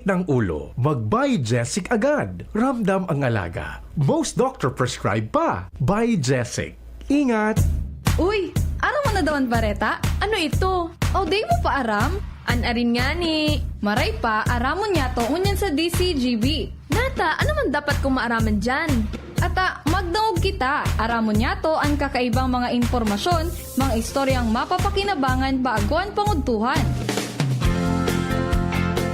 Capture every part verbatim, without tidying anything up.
Ng ulo, mag-Biogesic agad. Ramdam ang alaga. Most doctor prescribe pa. Biogesic. Ingat! Uy! Aram mo na daw an bareta? Ano ito? O, di mo pa aram? An arin ngani. Maray pa, aramon niyato ngunyan sa D C G B. Nata, ano man dapat kong maaraman diyan? Ata, magdangog kita. Aramon niyato an kakaibang mga impormasyon, mga istoryang mapapakinabangan bago an pangudtuhan.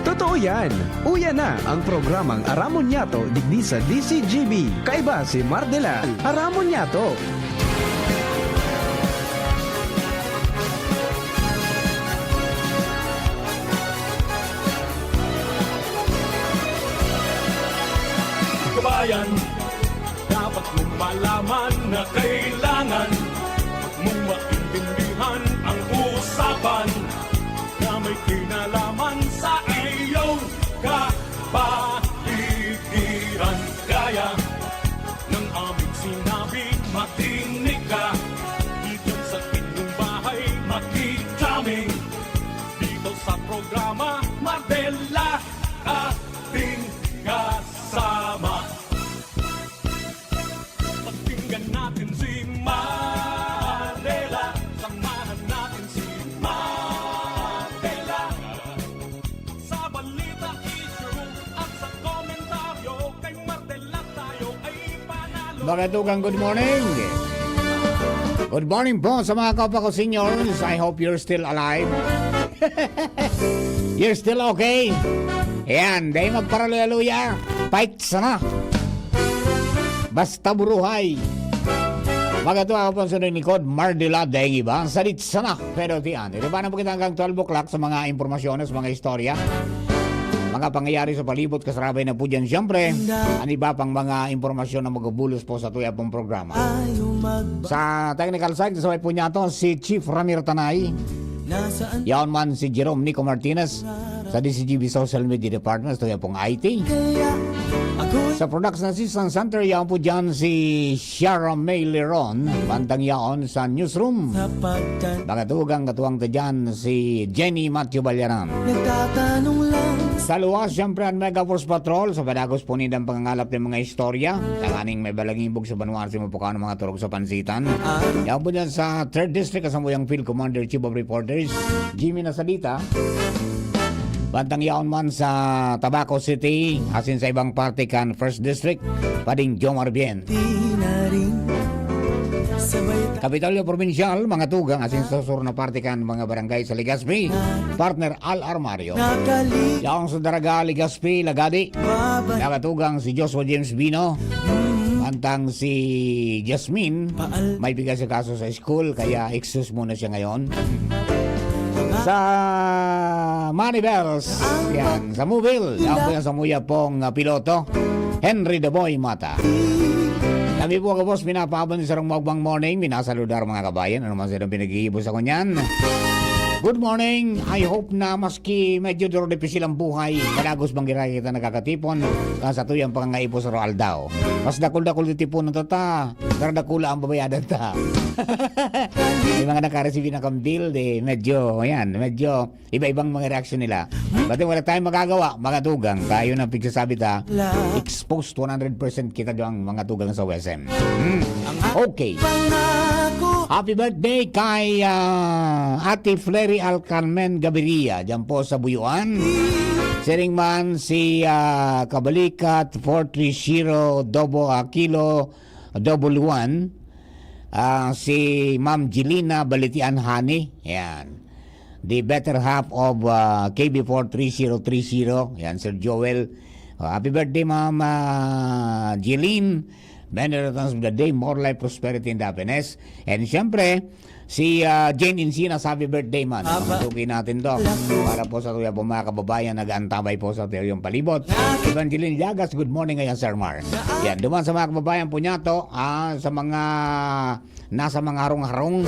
Totoo yan! Uya na ang programang Aramon Niyato digdi sa D C G B. Kaiba si Mardela. Aramon Niyato! Kabayan, dapat mong malaman na kailangan mong maintindihan ang usapan na may kinalaman sa iyong kapaligiran. Kaya ng aming sinabi, makinig ka. Diyan sa inyong bahay, makikita kami dito sa programa Madela, ating kasama. Pakinggan natin si Madela, samahan natin si Madela. Sa balita, issue at sa komentaryo, kay Mardela tayo ay panalo. Mga tugang, good morning. Good morning po sa mga kaupa ko seniors. I hope you're still alive. You're still okay. Ayan, dahil magparaluya-luya. Fight sana. Basta buruhay. Magatuwa ako po sa lingkod, Mardila Deng Iba, sa Ditsana, pero tiyan. Di ba na po kita hanggang twelve o'clock sa mga impormasyon, sa mga istorya, mga pangyayari sa palibot, kasarabay na po dyan, siyempre, ang iba pang mga impormasyon na magbubulos po sa tuya pong programa. Sa technical side, kasabay po niya to, si Chief Ramir Tanay. Yaon man si Jerome Nico Martinez sa D C G B Social Media Department, sa tuya pong I T. Sa Production Assistance Center, yaon po dyan si Shara May Leron, bantang yaon sa newsroom. Mga tugang, katuwang ta dyan si Jenny Matthew Balyaran. Sa luwas, siyempre, ang Mega Force Patrol, sa padagos po nindang pangangalap ng mga istorya, tanganing may balangibog sa banwa, sa mga pukano, mga turog sa pansitan. Yaon po dyan sa third District, kasamuyang Field Commander, Chief of Reporters, Jimmy Nasalita. Bantang yaon man sa Tabaco City, asin sa ibang parte kan First District, pading Jomar Bien. Kapitolyo Probinsyal, mga tugang, asin sa sur na parte kan mga barangay sa Legazpi, partner Al Armario. Yaon sa Daraga, Legazpi, Lagadi. Nakatugang si Joshua James Bino. Mantang si Jasmine, may bigas sa kaso sa school, kaya excuse muna siya ngayon. Sa Money Bells, yan, sa Mobile, yan po yan sa muya pong ah, piloto, Henry the Boy Mata. Kami po, kabos, pinapaabot sa sarong magbang morning, minasaludar mga kabayan, ano man silang pinag-iibo sa kunyan. Good morning. I hope na maski medyo duro dipis ang buhay, padagos bang giray kita nakakatipon, kan sa tuyang pangangaipo sa Roaldaw. Mas dakul-dakul ti tiponon ta ta, pero dakula ang babayadan ta. May mga nakareceive na kang bill, di medyo, ayan, medyo iba-ibang mga reaksyon nila. But wala tayong magagawa, mga tugang. Tayo na pigsasabi ta, exposed one hundred percent kita doon, mga tugang sa O S M. Hmm. Okay. Happy birthday kay ah, Ate Flery Alcarmen Gaviria, dyan po sa Buyuan. Siring man si ah, Kabalikat four three zero double ah, kilo double one. Ah, si Ma'am Jelina Balitian Hani. Yan. The better half of ah, K B four three zero three zero. Yan, Sir Joel. Ah, happy birthday, Ma'am ah, Jeline. Many returns of the day, more life, prosperity, and happiness. And siyempre, si ah, Jane Encinas, happy birthday man. Pamasukin natin to. Para po sa tuya po mga kababayan, nag-aantabay po sa tuyong palibot. Evangeline Llagas, good morning ngayon, Sir Mar. Yan, duman sa mga kababayan po niya to, ah, sa mga nasa mga harong-harong,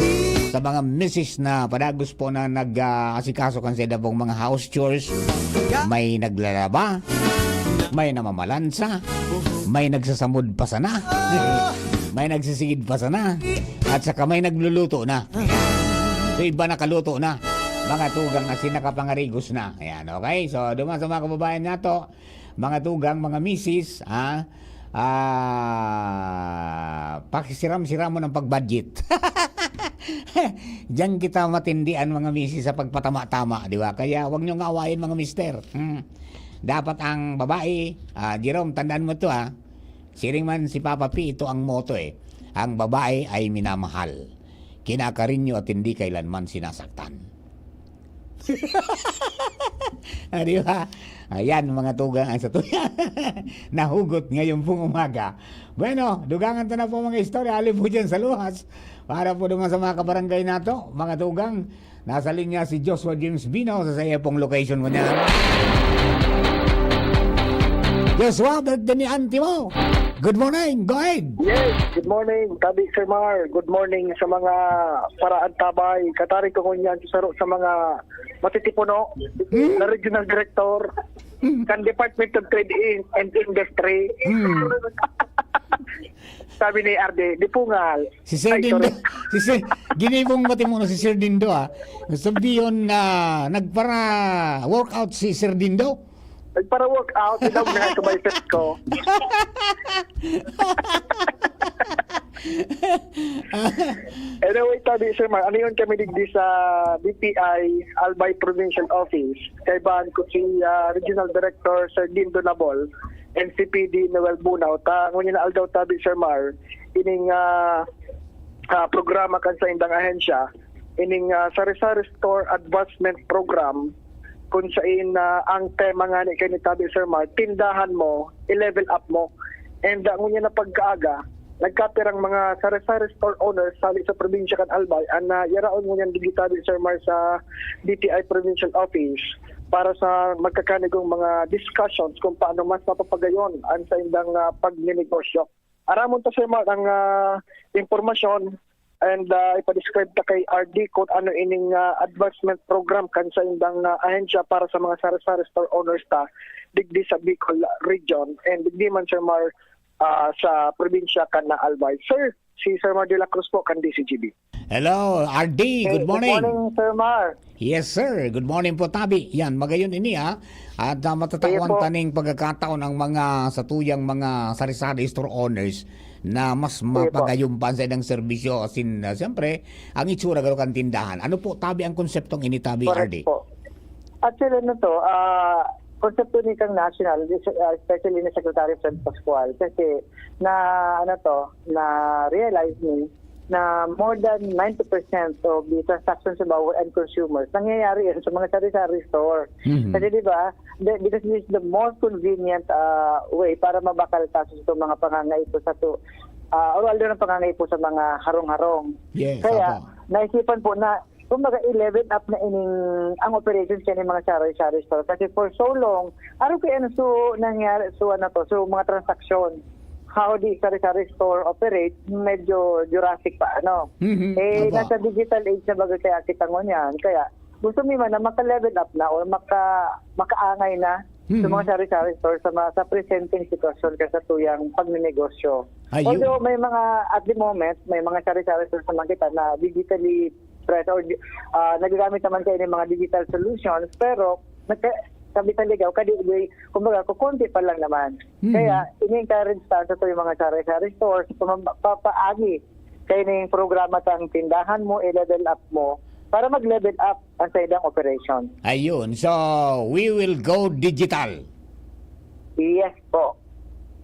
sa mga misis na padagos po na nag-aasikaso kan sa pong mga house chores. May naglalaba, may namamalansa, may nagsasamod pa sana, may nagsisigid pa sana, at saka may nagluluto na. So, iba nakaluto na. Mga tugang asin nakapangarigos na. Ayan, okay? So, duman sa mga kababayan nato, mga tugang, mga misis, ha? Ah, pakisiram-siramon ang pag-budget. Diyan kita matindian, mga misis, sa pagpatama-tama, di ba? Kaya wag niyong awayin, mga mister. Hmm. Dapat ang babae, ah, Jerome, tandaan mo 'to, ha. Siring man si Papa P, ito ang motto, eh, "Ang babae ay minamahal, kinakarinyo at hindi kailanman sinasaktan." Ah, di ba? Ayan, mga tugang ang satuya. Nahugot ngayon pong umaga. Bueno, dugangan ta na po mga istorya. Hali po dyan sa luhas. Para po naman sa mga kabarangay nato, mga tugang, nasa linya si Joshua James Bino sa saya pong location ko niya. Joshua, birthday ni auntie mo. Good morning. Go ahead. Yes, good morning, Tabi Sir Mar. Good morning sa mga paraantabay. Katari ko ngunyan sa saro sa mga matitipuno Hmm? na regional director Hmm. kan Department of Trade in- and Industry. Hmm. Sabi ni R D, "Di pungal." Si Sir Ay, Dindo, sorry. si Sir, ginibong matimuno si Sir Dindo, ah. Sabiyon na nagpara-workout si Sir Dindo. Nagpara-workout, ilaw na sa biceps ko. Anyway, Tabi, Sir Mar, ano yun kami digdi sa B P I Albay Provincial Office. Kaibahan ko si, ah, Regional Director Sir Dindo Nabol, N C P D Noel Bunao. Ta, ngunyan na aldaw, Tabi, Sir Mar, ining, ah, ah, programa kan sa indang ahensya, ining, ah, Sari-Sari Store Advancement Program, kun sain, ah, ang tema nga ni kay ni Tabi Sir Mar, "Tindahan mo, i-level up mo." And, ah, ngunyan na pagkaaga, nagkapirang mga sari-sari store owners hali sa probinsya kan Albay, an, ah, yaraon ngunyan digdi, Tabi Sir Mar, sa D T I Provincial Office para sa magkakanigong mga discussions kung paano mas mapapagayon ang saindang, ah, pagnenegosyo. Aramon ta, Sir Mark, ang, ah, impormasyon and, ah, ipa-describe ta kay R D kung ano ining, ah, advancement program kan saindang, ah, ahensya para sa mga sari-sari store owners ta digdi sa Bicol region and digdi man, Sir Mar, ah, sa probinsya kan Albay. Sir, si Sir Mar de la Cruz po kan D Z G B. Hello, R D. Hey, Good good morning. morning, Sir Mar. Yes, sir. Good morning po, Tabi. Yan, magayon ini, ha. At, ah, matatawan Sige po. taning pagkakataon ang mga satuyang mga sari-sari store owners na mas Sige po. mapagayumpan sa ilang serbisyo. Asin, ah, siyempre, ang itsura garo kan tindahan. Ano po, Tabi, ang konseptong ini, Tabi, Correct R D? po. Actually, ano to, ah, konsepto ni kang national, this, ah, especially ni Secretary Fred Pascual, kasi na, ano to, na-realize ni na more than ninety percent of the transactions of our end consumers, nangyayari yan sa mga sari-sari store. Mhm. Kasi di ba, the, because this is the most convenient, ah, way para mabakal ta sa mga pangangaipo sa to, ah, or although ng pangangaipo sa mga harong-harong. Yes, Kaya, opo. naisipan po na, kumbaga, i-level up na ining, ang operations kaya ng mga sari-sari store. Kasi for so long, araw kaya na so nangyari, so ano to, so mga transaksyon. How the sari-sari store operate, medyo Jurassic pa, ano. Mhm, Eh, opo. nasa digital age na baga kaya kita ngunyan. Kaya, gusto mi man na maka-level up na or maka-, makaangay na sa Mhm. mga sari-sari store sa mga, sa presenting sitwasyon kan satuyang pagnenegosyo. Ayun. Although may mga, at the moment, may mga sari-sari store naman kita na digitally press or, ah, nagagamit naman kayo ng mga digital solutions, pero nagka-, sabi sa ligaw, kadi, di, kumbaga, kukunti pa lang naman. Mhm. Kaya, ini-encourage ta sa yung mga sari-sari stores, pamam-, papaagi kayo ng programa sa tindahan mo, i-level up mo, para mag-level up ang sa ilang operation. Ayun. So, we will go digital. Yes po.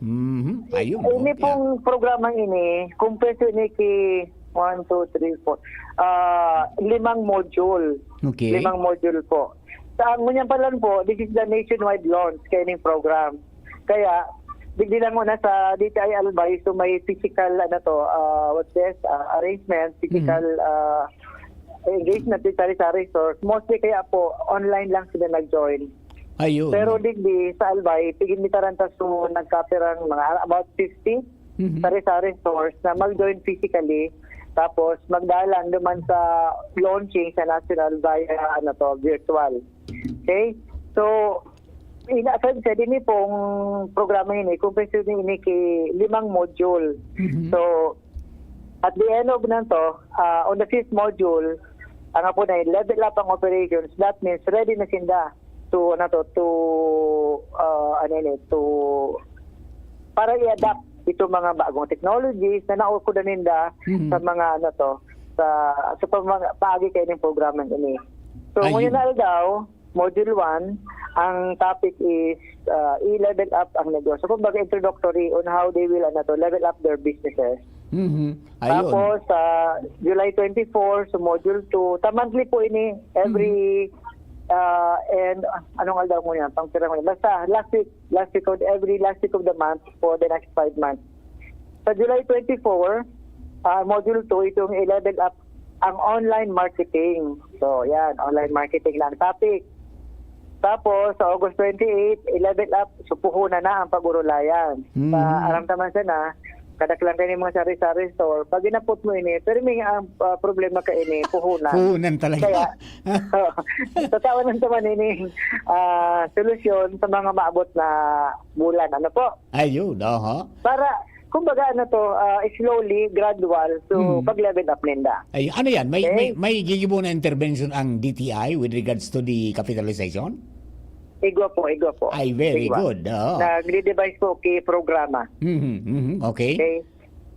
Mhm. Ayun, Ini okay. pong programang ini, kumpleto ini ki one, two, three, four. Ah, limang module. Okay. Limang module po. Sa ngunyan pa lang po, this is the nationwide launch kaining program. Kaya, digdi lang muna sa D T I Albay, so may physical, ano to, ah, what's this, ah, arrangement, physical, Mhm. ah, engagement with sari-sari stores. Mostly kaya po, online lang sila nag-join. Ayun. Pero digdi, sa Albay, pigin mi taranta so nagkapirang mga about fifty Mhm. sari-sari stores na mag-join physically. Tapos, magdalan duman sa launching sa national via, ano to, virtual. Okay? So, in, as I've said, ini pong programa ini, kumpleto ini ki limang module. Mhm. So, at the end of nanto, ah, on the fifth module, Ang apo na level up ang operations, that means ready na sinda to, ano to, to, ah, ano yun eh, to, para i-adapt itong mga bagong technologies na naukudan ninda Mhm. sa mga, ano to, sa, sa pamag-, paagi kayo ng programang ini. So, Ayun. ngayon na aldaw, Module one, ang topic is, ah, i-level up ang negosyo. Kumbaga, introductory on how they will, ano to, level up their businesses. Mhm. Ayun. Tapos, sa July twenty-four, sa Module two, ta-, monthly po ini, every, Mhm. ah, and, ah, anong aldaw mo yan? Pang pira mo yan? Basta, last week, last week of, every last week of the month for the next five months. Sa July twenty-four, ah, Module two, itong i-level up ang online marketing. So, yan, online marketing na ang topic. Tapos, sa August twenty-eight, i-level up, so puhunan na ang pag-urulayan. Sa Mhm. aram ta man sana, kadaklan kayo ng mga sari-sari store. Pag inapot mo ini, pero may ang, ah, problema ka ini, puhunan. Puhunan talaga. Kaya, tatawan ng taman ini, ah, solusyon sa mga maabot na bulan. Ano po? Ayun, oho. Para, kumbaga, ano to, ah, slowly, gradual, so, Hmm. pag-level up ninda. Ay, ano yan? May, Okay? may, may gigibo na intervention ang D T I with regards to the capitalization? Igwa po, igwa po. Ay, very Igwa. good. Oo. Nagde-devise po ki programa. Mhm, mhm, okay. Okay.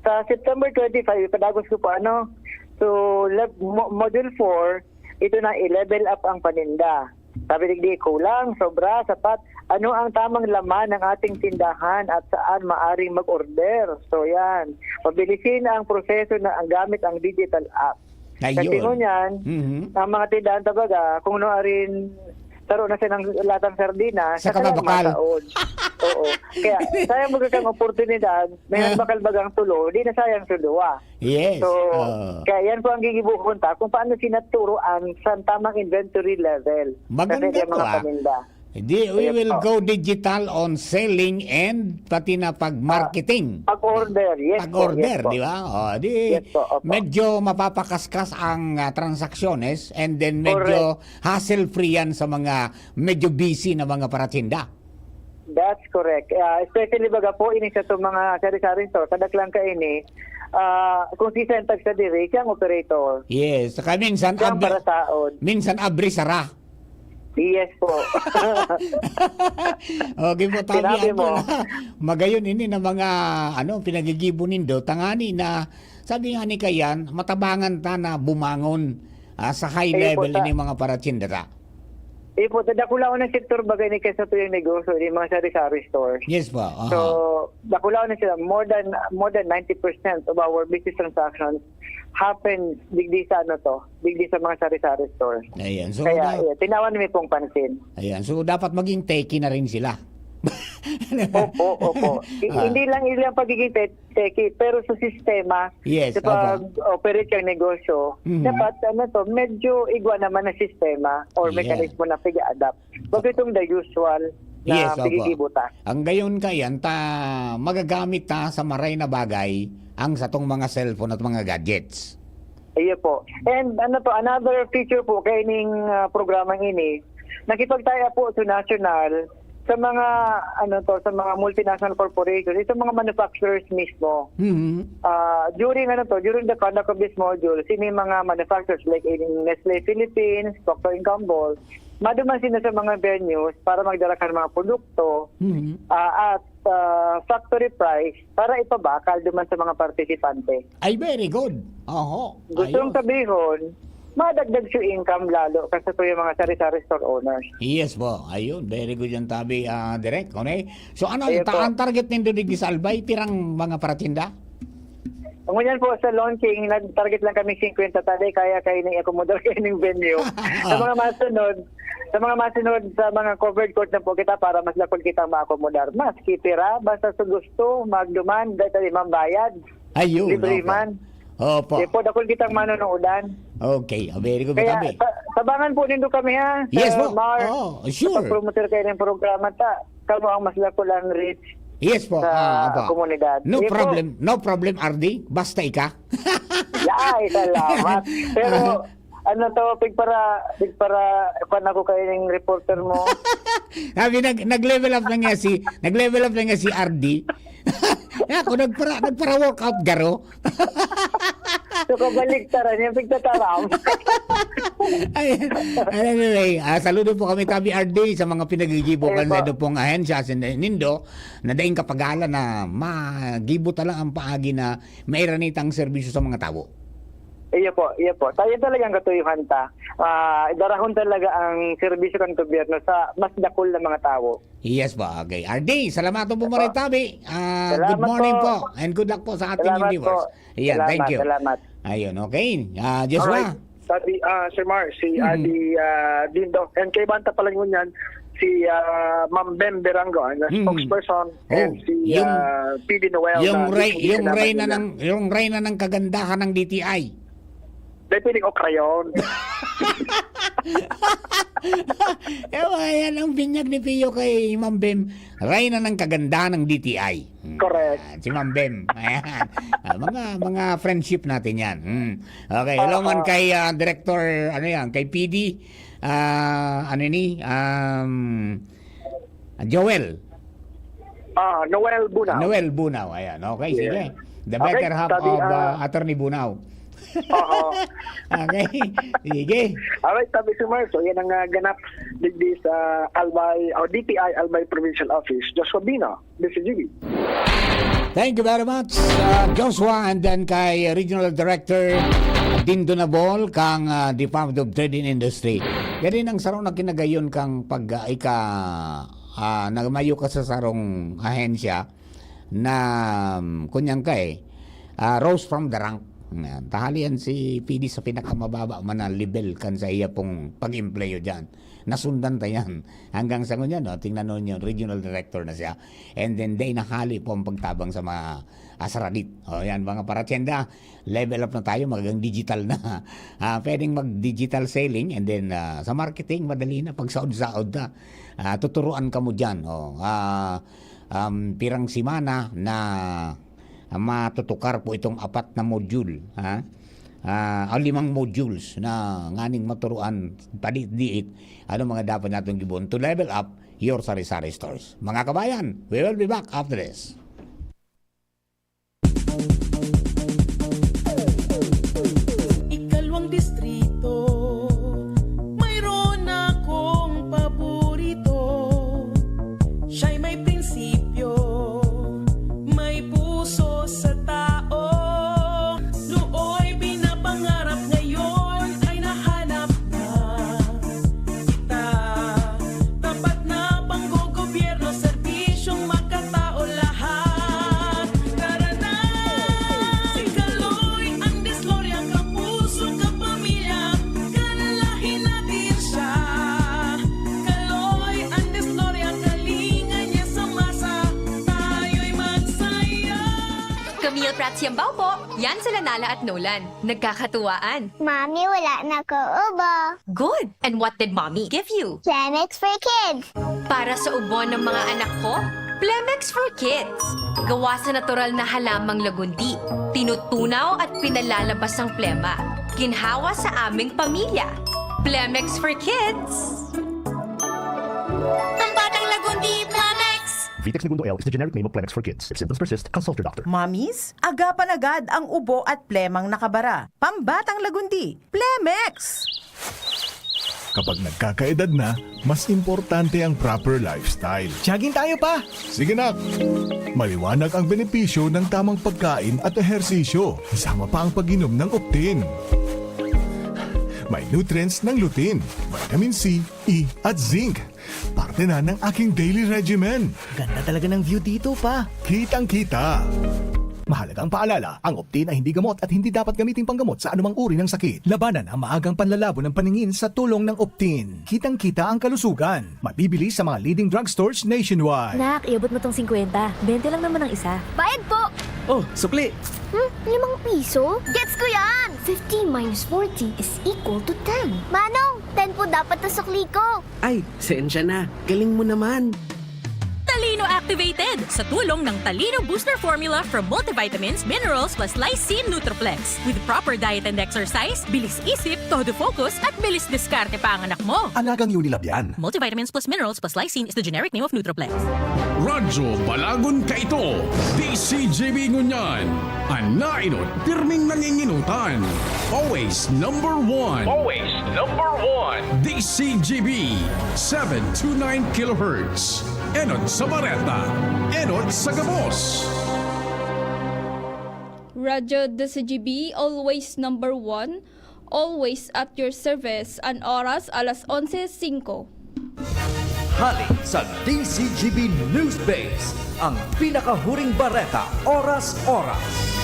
Sa September twenty-five, ipadagos ko po, ano, so, lev-, mo-, module four, ito na, i-level up ang paninda. Sabi digdi, kulang, sobra, sapat. Ano ang tamang laman ng ating tindahan at saan maaring mag-order? So, yan. Pabilisin ang proseso na ang gamit ang digital app. Ayun. Kasi ngunyan, Mhm. ang mga tindahan, tabaga, kung no arin, taro na siya ng latang sardinas, Sa sa kaya kabakal. mataod. Oo. Kaya, sayang magkakang oportunidad, may Ah. nagbakal bagang tulo, di na sayang sa duwa. Yes. So, Oo. kaya yan po ang gigibuhon ta, kung paano sinaturo ang sa tamang inventory level. Maganda Kasi yung to, mga ah. paninda. Di, we Ayun will po. go digital on selling and pati na pag-marketing. Ah, pag-order, yes po, Pag-order, yes po. di ba? O, di, Yes po, opo. medyo mapapakaskas ang, ah, transaksyonnes and then medyo Correct. hassle-free yan sa mga medyo busy na mga paratinda. That's correct. Ah, especially baga po, ini sa itong mga sari-sari store, kadaklan ka ini, ah, kung sisentag sa diri, siyang operator. Yes, saka minsan Siyang abri, parasaon. minsan abri sara. Yes po. Okay po, tabi Sinabi ato mo. na. Magayon ini na mga, ano, pinagigibo nindo, tangani na, sabi nga ni Kayan, matabangan ta na bumangon, ah, sa high Ayun po, level sa ini mga paratinda ta. Ayun po, sa dakulaon na sektor bagay ni kaysa to yung negosyo, yung mga sari-sari stores. Yes po, aha. So, dakulaon na sila. More than, more than ninety percent of our business transactions happen digdi sa ano to, digdi sa mga sari-sari stores. Ayan. So, Kaya, da- yeah, tinawan mi pong pansin. Ayan. So, dapat maging techie na rin sila. Opo, opo. I- Ah. hindi lang ilang pagiging te-, techie, pero sa sistema, Yes, sa opo. pag-operate ng negosyo, Mhm. dapat, ano to, medyo igwa naman na sistema or Yes. mekanismo na pag-adapt. Bago Opo. itong the usual na Yes, opo. pigigibo ta. Ang gayon ka yan, ta, magagamit ta sa maray na bagay ang satong mga cellphone at mga gadgets. Iyo po. And ano to, another feature po kaining, ah, programang ini, nakipagtaya po sa national, sa mga, ano to, sa mga multinational corporations, itong mga manufacturers mismo. Mhm. Ah, during, ano to, during the conduct of this module, sino yung mga manufacturers like in Nestle Philippines, Procter and Gamble, maduman sila sa mga venues para magdala kan mga produkto, Mhm. ah, at, ah, factory price para ipabakal duman sa mga partisipante. Ay, very good. Oho. Gustong Ayos. sabihon, madagdag su income lalo kasi po yung mga sari-sari store owners. Yes po. Ayun, very good yan, tabi, ah, Direk. Okay? So, ano, Ayun ta-, po. ang target nindo digdi sa Albay, pirang mga paratinda? Ngunyan po sa launching, nag-target lang kami fifty, ta di kaya kayo na i-accommodate kayo ng venue. Sa Ah. mga masunod, sa mga masunod, sa mga covered court na po kita para mas dakul kitang ma-accommodar. Maski pira, basta sa gusto, magduman, dahil tayo mambayad. Ayun, Libre opo. man. Opo. Di po, dakul kitang manonood. Okay, oh, very good, Kaya, tabi. ta-, tabangan po nindo kami, ha, Yes Sir po. Mar, Oo, sa sure. pag-promote kayo ng programa ta. Kamo ang mas dakul ang reach Yes po. sa Ah, opo. komunidad. No Sige po. problem. No problem, R D. Basta ika. Ay, salamat. Pero, ano to, pigpara, pigpara, kwan ako kayo ng reporter mo. Sabi, nag-, nag-level up na nga si, nag-level up na nga si R D. Ako, nagpara-, nagpara-workout garo. So, kabaliktaran yung pagtataram. Ay, anyway, ah, saludo po kami, Tabi R D, sa mga pinaggigibo kan Ayun po. sa indo pong ahensya, sa nindo, na daing kapagalan na magibo ta lang ang paagi na mairanitang serbisyo sa mga tawo. Iyo po, iyo po. Tayo talagang katuyuhan ta. Ah, darahon talaga ang serbisyo kan gobyerno sa mas dakul na mga tawo. Yes po, okay. R D, salamat po, Opo. Maray Tabi. Ah, good Salamat morning po. po. And good luck po sa ating Salamat viewers. po. Ayan, Salamat, thank you. Salamat. Ayun, okay. Ah, Joshua. Alright. Sabi, ah, Sir Mar, si Mhm. Adi ah, Dindo, and kay Banta pala ngunyan, si ah, Ma'am Bem Berango, ang Mhm. spokesperson, Oh, and si yung- ah, P D Noel. Yung na rey, mismo yung sinabi reyna nila. ng yung reyna ng kagandahan ng D T I. Dahil piling okrayon. Eh, ayan ang binyag ni Pio kay Ma'am Bem. Reyna ng kagandahan ng D T I. Hmm. Correct. Ah, si Ma'am Bem. Ayan. Ah, mga, mga friendship natin yan. Hmm. Okay, hello Oo. man kay ah, Director, ano yan, kay P D, ah, ano ni, um, Joel. Ah, Noel Bunao. Noel Bunao. Ayan, okay, Yeah. sige. The Okay, better half sabi, of uh, ah, Attorney Bunao. Oo. Okay, sige. Alright, sabi si Mark, so yan ang ah, ganap digdi sa Albay, o D T I Albay Provincial Office. Joshua Bino, D C G B. Thank you very much, uh, Joshua, and then kay Regional Director Dindo Nabol kang uh, Department of Trade and Industry. Gani nang sarong na kinagayon kang pag uh, ika uh, nagmayo ka sa sarong ahensya na um, kunyang ka eh, uh, rose from the rank. Yan. Tahali yan si P D sa pinakamababa man na level kan sa iya pong pag-empleyo dyan. Nasundan ta yan. Hanggang sa ngunyan, no? Tingnan nyo yun, regional director na siya. And then, day nahali po ang pagtabang sa mga asaradit. O yan, mga paratyenda, level up na tayo, magagang digital na. Ah, pwedeng mag-digital selling and then ah, sa marketing, madali na, pagsaod-saod na. Ah, tuturuan ka mo dyan. O, ah, um, pirang simana na matutukar po itong apat na module, ha? Ah, o limang modules na nganing maturuan padiit-diit ano mga dapat natin gibon to level up your sari-sari stores. Mga kabayan, we will be back after this. Ikalawang distrito, mayroon akong paborito. Siya'y may prinsipyo, may puso sa tao. Nooy pinapangarap, ngayon ay nahanap na. Kita, tapat na panggogobyerno, serbisyong makatao lahat. Tara na! Si Kaloy Andes Loria, kapuso, kapamilya, kalalahi natin siya. Kaloy Andes Loria, kalinga niya sa masa, tayo'y magsaya. Camille Prats Yambao po. Yan sila Nala at Nolan. Nagkakatuwaan. Mami, wala na ko ubo. Good! And what did Mommy give you? Plemex for kids. Para sa ubo ng mga anak ko, Plemex for Kids. Gawa sa natural na halamang lagundi. Tinutunaw at pinalalabas ang plema. Ginhawa sa aming pamilya. Plemex for Kids. Pambatang lagundi, Plemex! Vitex Negundo L is the generic name of Plemex for kids. If symptoms persist, consult your doctor. Mommies, agapan agad ang ubo at plemang nakabara. Pambatang lagundi, Plemex! Kapag nagkakaedad na, mas importante ang proper lifestyle. Jogging tayo pa! Sige nak! Maliwanag ang benepisyo ng tamang pagkain at ehersisyo, kasama pa ang pag-inom ng Optin. May nutrients ng lutein, vitamin C, E at zinc. Parte na ng aking daily regimen. Ganda talaga ng view dito pa. Kitang-kita. Mahalagang paalala, ang Optin ay hindi gamot at hindi dapat gamitin panggamot sa anumang uri ng sakit. Labanan ang maagang panlalabo ng paningin sa tulong ng Optin. Kitang-kita ang kalusugan. Mabibili sa mga leading drugstores nationwide. Nak, iabot mo tong singkwenta. Bente lang naman ang isa. Bayad po! Oh, sukli! Hmm? Limang piso? Gets ko yan! Fifty minus forty is equal to ten. Manong, ten po dapat na sukli ko. Ay, sensya na. Galing mo naman. Talino Act activated sa tulong ng Talino Booster Formula from multivitamins, minerals plus lysine Nutriplex. With proper diet and exercise, bilis isip, todo focus at bilis diskarte pa ang anak mo. Alagang Unilab yan. Multivitamins plus minerals plus lysine is the generic name of Nutriplex. Radyo Balagon kaito, D C G B ngunyan. An nainot, pirming nanginginutan. Always number one. Always number one. D C G B, seven two nine kilohertz. Enot sa bareta, enot sa gabos. Radyo D C G B, always number one, always at your service. An oras, alas onse singko. Hali sa D C G B News Base, ang pinakahuring bareta, oras-oras.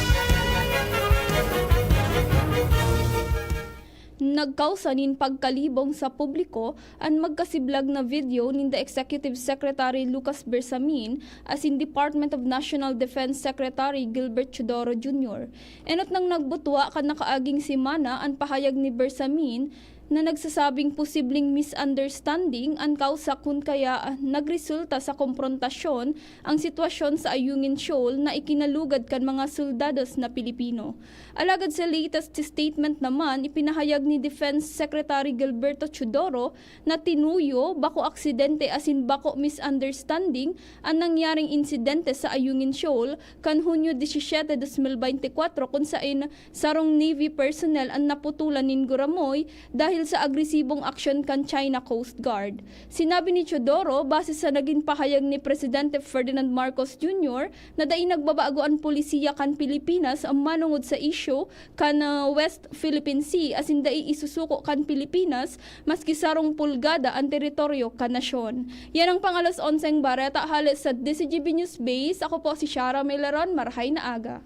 Nagkausa nin pagkalibong sa publiko an magkasiblag na video ninda Executive Secretary Lucas Bersamin asin Department of National Defense Secretary Gilbert Teodoro Junior. Enot nang nagbutwa kan nakaaging semana an pahayag ni Bersamin na nagsasabing posibleng misunderstanding an kausa kun kaya nagresulta sa komprontasyon ang sitwasyon sa Ayungin Shoal na ikinalugad kan mga soldados na Pilipino. Alagad sa latest statement naman, ipinahayag ni Defense Secretary Gilberto Teodoro na tinuyo, bako aksidente asin bako misunderstanding an nangyaring insidente sa Ayungin Shoal kan Hunyo disisiete, dos mil beintikwatro, kun sain sarong Navy personnel an naputulan nin guramoy dahil sa agresibong aksyon kan China Coast Guard. Sinabi ni Teodoro, base sa nagin pahayag ni Presidente Ferdinand Marcos Junior, na dai nagbabago an polisiya kan Pilipinas manongod sa isyu kan, ah, West Philippine Sea asin dai isusuko kan Pilipinas maski sarong pulgada an teritoryo kan nasyon. Yan ang pang-alas onseng bareta hale sa D C G B News Base. Ako po si Shara Meleron. Marhay na aga.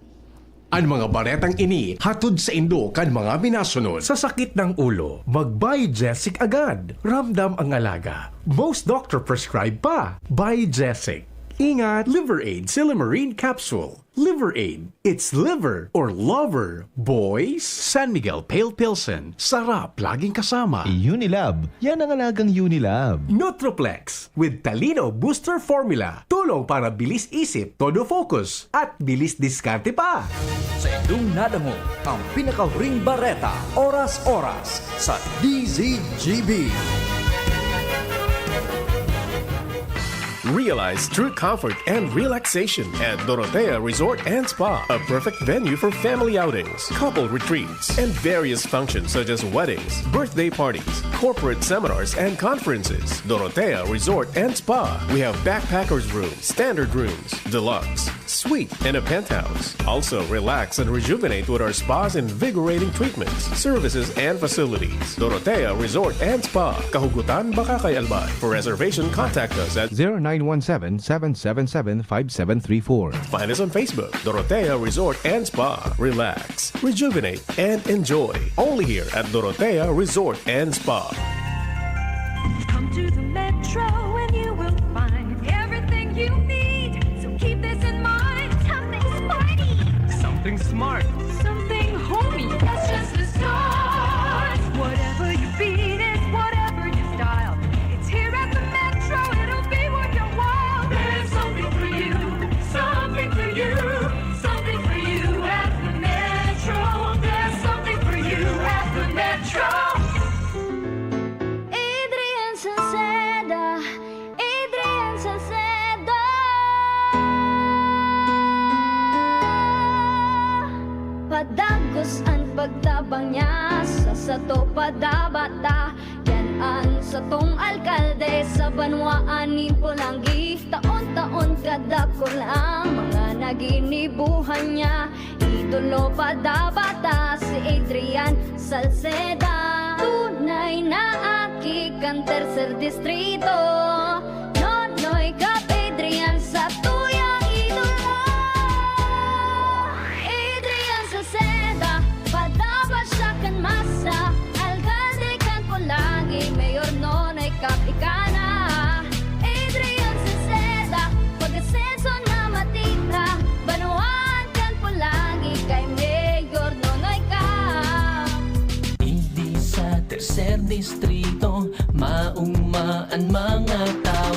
An mga baretang ini hatod saindo kan mga minasunod. Sa sakit ng ulo, mag-Biogesic agad. Ramdam ang alaga. Most doctor prescribe pa. Biogesic. Ingat! Liver Aid Silymarin Capsule. Liver Aid. It's liver or lover, boys. San Miguel Pale Pilsen. Sarap laging kasama. Unilab. Yan ang alagang Unilab. Nutriplex with Talino Booster Formula. Tulong para bilis isip, todo focus, at bilis diskarte pa. Saindong nadangog ang pinakahuring bareta, oras-oras, sa D Z G B. Realize true comfort and relaxation at Dorotea Resort and Spa, a perfect venue for family outings, couple retreats, and various functions such as weddings, birthday parties, corporate seminars, and conferences. Dorotea Resort and Spa. We have backpackers room, standard rooms, deluxe, suite, and a penthouse. Also, relax and rejuvenate with our spa's invigorating treatments, services, and facilities. Dorotea Resort and Spa, Kahugutan, Bacacay, Albay. For reservation, contact us at zero nine one seven, seven seven seven, five seven three four. Find us on Facebook, Dorotea Resort and Spa. Relax, rejuvenate, and enjoy. Only here at Dorotea Resort and Spa. Come to the Metro and you will find everything you need. So keep this in mind. Something sporty. Something smart. Something homey. That's just the start. Whatever your beat is, whatever your style, it's here at the Metro. It'll be worth your while. There's something for you. Something for you. Something for you at the Metro. There's something for you at the Metro. Adrian Salceda, Adrian Salceda. Padagos an pagtabang niya sa sato padabata. Yan an satong alkalde sa banwaan nin Polangui. Taon-taon kadakul ang mga naginibuhan niya. Idolo padabata si Adrian Salceda. Tunay na aki kan Tercer Distrito. Nonoy Cap Adrian sa tuyang idolo. Adrian Salceda, padaba siya kan masa. Alkalde kan Polangui, Mayor Nonoy Cap ika na. Adrian Salceda, pag-asenso na matita. Banwaan kan Polangui kay Mayor Nonoy Cap. Digdi sa Tercer Distrito, mauma an mga tao.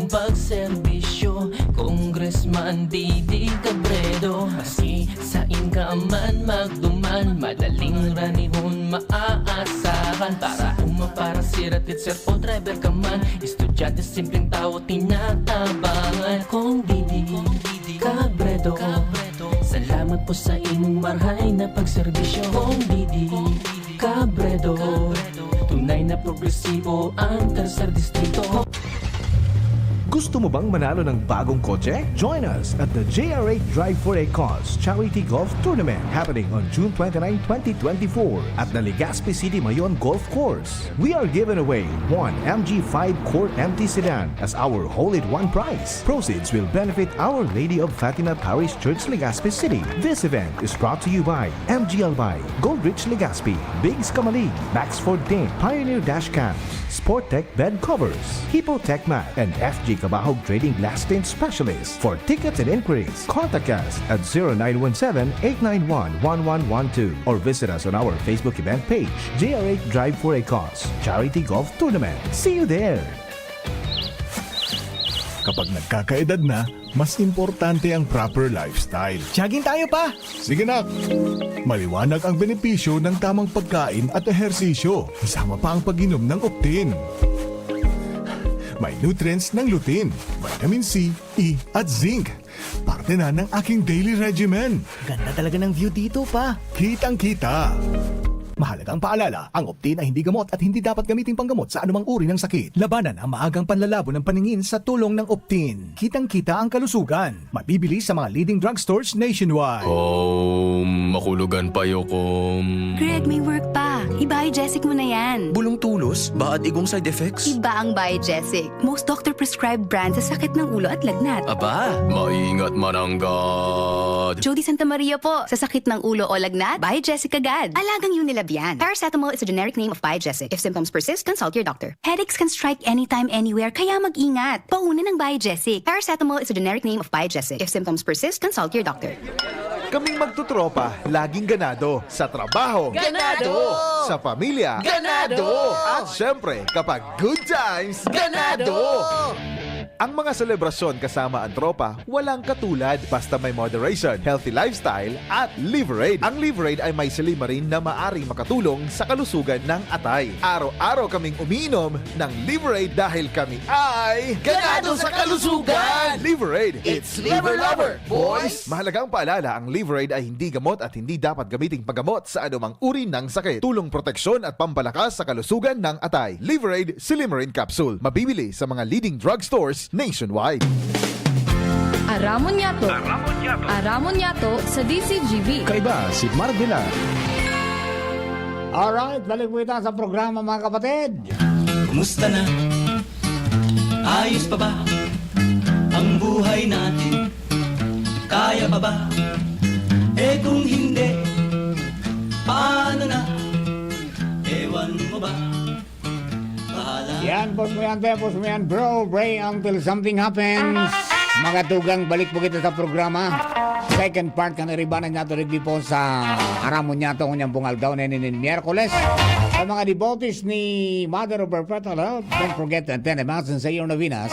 Pagserbisyo, Congressman Didi Cabredo. Maski sain ka man magduman, madaling ranihon maaasahan. Para uma, para sira, teacher o driver ka man, estudyante, simpleng tawo, tinatabangan. Kong Didi Cabredo, salamat po sa imong marhay na pagserbisyo. Kong Didi Cabredo, tunay na progresibo ang Tercer Distrito. Gusto mo bang manalo ng bagong kotse? Join us at the J R eight Drive for a Cause Charity Golf Tournament, happening on June twenty-nine, twenty twenty-four, at the Legazpi City Mayon Golf Course. We are giving away one M G five Court M T sedan as our whole-in-one prize. Proceeds will benefit Our Lady of Fatima Parish Church, Legazpi City. This event is brought to you by M G Albay, Gold Ridge Legazpi, Biggs Kamalig, Max Ford Team, Pioneer Dash Cams, Sport Tech Bed Covers, Hippo Tech Mat, and F G Kabahog Trading Glass Tint Specialist. For tickets and inquiries, contact us at zero nine one seven, eight nine one, one one one two or visit us on our Facebook event page, J R eight Drive for a Cause Charity Golf Tournament. See you there! Kapag nagkakaedad na, mas importante ang proper lifestyle. Jogging tayo, pa! Sige, nak! Maliwanag ang benepisyo ng tamang pagkain at ehersisyo, kasama pa ang pag-inom ng Optin. May nutrients ng lutein, vitamin C, E, at zinc. Parte na ng aking daily regimen. Ganda talaga ng view dito, pa. Kitang-kita. Mahalagang paalala, ang Optin ay hindi gamot at hindi dapat gamiting panggamot sa anumang uri ng sakit. Labanan ang maagang panlalabo ng paningin sa tulong ng Optin. Kitang-kita ang kalusugan. Mabibili sa mga leading drugstores nationwide. Kom, makulugan pa yo, kom. Greg, may work pa. I-Biogesic mo na yan. Bulong tulos, baad igong side effects. Iba ang Biogesic. Most doctor-prescribed brand sa sakit ng ulo at lagnat. Aba, maingat mananggad. Jody Santa Maria po. Sa sakit ng ulo o lagnat, Biogesic agad. Alagang Unilab yan. Paracetamol is a generic name of Biogesic. If symptoms persist, consult your doctor. Headaches can strike anytime, anywhere, kaya mag-ingat. Pauna ng Biogesic. Paracetamol is a generic name of Biogesic. If symptoms persist, consult your doctor. Kaming magtotropa, laging ganado. Sa trabaho, Ganado! Sa pamilya, Ganado! At syempre, kapag good times, Ganado! Ang mga selebrasyon kasama ang tropa, walang katulad, basta may moderation, healthy lifestyle, at Liverade. Ang Liverade ay may silymarin na maaring makatulong sa kalusugan ng atay. Araw-araw kaming umiinom ng Liverade dahil kami ay Ganado sa kalusugan! Liverade, it's Liver Lover, boys! Mahalagang paalala, ang Liverade ay hindi gamot at hindi dapat gamiting paggamot sa anumang uri ng sakit. Tulong proteksyon at pampalakas sa kalusugan ng atay. Liverade Silymarin Capsule. Mabibili sa mga leading drugstores nationwide. Aramon Yato. Aramon Yato. Aramon Yato sa D Z G B. Kaiba si Marvela. Alright, balik po kita sa programa, mga kapatid. Kumusta na? Ayos pa ba ang buhay natin? Kaya pa ba? Eh, kung hindi, paano na? Ewan mo ba? Bahala. Yan, pos mo yan, te, pos mo yan, bro, Bray, until something happens. Mga tugang, balik po kita sa programa. Second part kan iribanan niya to, digdi po sa Aramon Yato, ngunyan pong aldaw na inin Miyerkules. Sa mga devotees ni Mother of Perpetual Help, don't forget to attend the Mass and say your novenas.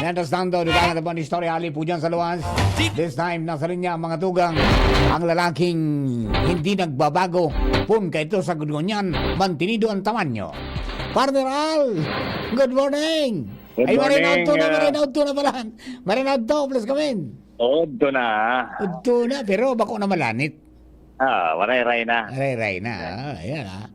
Mientras tanto, dugangan na po ang istorya, hali po dyan sa luwas. This time, nasa linya ang mga tugang, ang lalaking hindi nagbabago. Pun kaito sa gungunyan, mantinido ang tamanyo. Partner Al, good morning! Good Ay, morning, Marinaudto na, ah, Marinaudto na pala. Marinaudto, please come in. Udto na. Udto na, pero bako na malanit. Ah, waray-ray na. Waray-ray na. Ah, ayan, ah.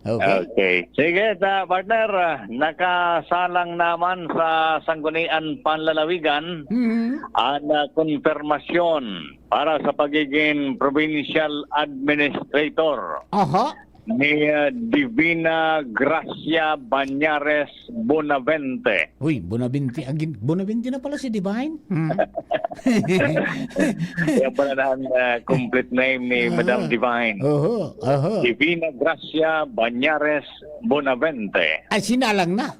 Okay. Okay. Sige, ta, partner, ah, nakasalang naman sa Sangguniang Panlalawigan Mhm. ang, ah, konfirmasyon para sa pagiging provincial administrator Aha. ni, ah, Divina Gracia Bañares Bonavente. Uy, Bonavente, agin-, Bonavente na pala si Divine. Hmm. Kaya pala na ang, ah, complete name ni Ah. Madam Divine. Oho, oho. Divina Gracia Bañares Bonavente. Ay, sinalang na.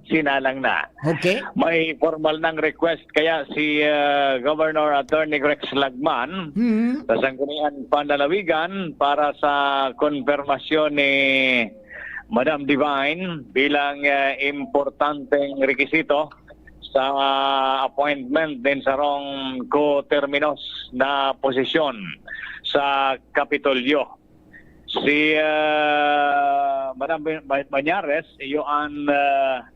Sinalang na. Okay. May formal ng request kaya si, ah, Governor Attorney Rex Lagman Hmm. sa Sangguniang Panlalawigan para sa konfirmasyon ni Madam Divine bilang, ah, importanteng rekisito sa appointment nin sarong koterminos na posisyon sa Kapitolyo. Si, ah, Madam Ba-, Ba-, Bañares, iyo an, ah,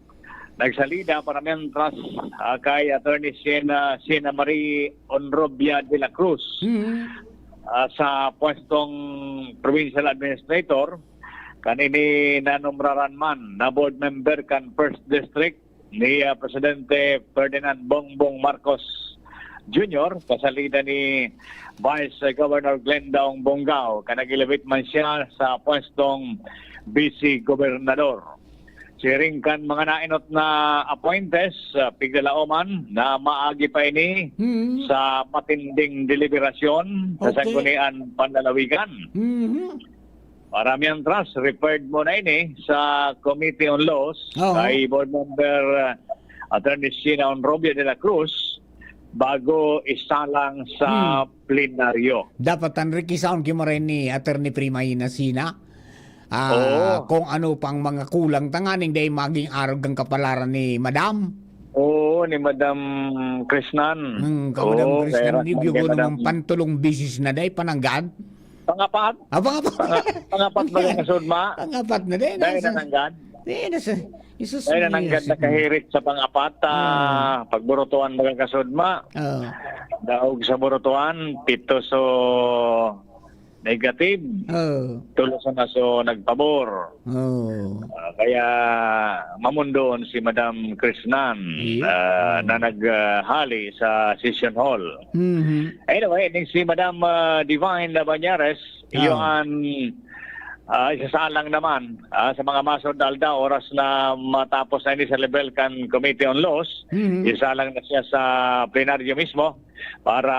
nagsalida para mientras, ah, kay Attorney Sina, Sina Marie Onrobia de la Cruz, Mm. ah, sa pwestong provincial administrator, kan ini nanumraran man na board member kan First District ni, ah, Presidente Ferdinand Bongbong Marcos Junior, kasalida ni Vice Governor Glendaong Bongao, kan nag-elevate man siya sa pwestong Vice Gobernador. Siring kan mga naenot na appointees, ah, piglalao man na maagi pa ini Mm. sa matinding deliberasyon sa Okay. Sangguniang Panlalawigan. Mhm. Para mientras, referred muna ini sa Committee on Laws Oo. kay Board Member, ah, Attorney Sina Onrobia de la Cruz bago isalang sa Hmm. plenaryo. Dapat an rikisaon ki maray ni Attorney Prima Ina Sina. Ah, Oo. kung ano pang mga kulang tanganing dai maging arog ang kapalaran ni Madam. Oo, ni Madam Krishnan. Hmm, ka Madam Oo, Krishnan, kaya ni Madam pantulong bisis na dai pananggad. Pangapat? Ah, pangapat. Panga-, pangapat ba yung kasudma? Pangapat na din. Dahil Nasa, nananggad? Di, nasa, Jesus Dahil nananggad Maria, na kahirit sa pangapat, ah, Hmm. pagburutuan baga kasudma. Oh. Daog sa burutuan, pito so negative. Oh. Tulo sa naso nagpabor. Oh. Ah, kaya mamundoon si Madam Krishnan, Iya. ah, na naghali sa session hall. Mhm. Anyway, ning si Madam, ah, Divine Nabanyares, Ah. iyo an, ah, isasalang naman, ah, sa mga masunod na aldaw, oras na matapos na ini sa level kan Committee on Laws, Mhm. isasalang na siya sa plenaryo mismo para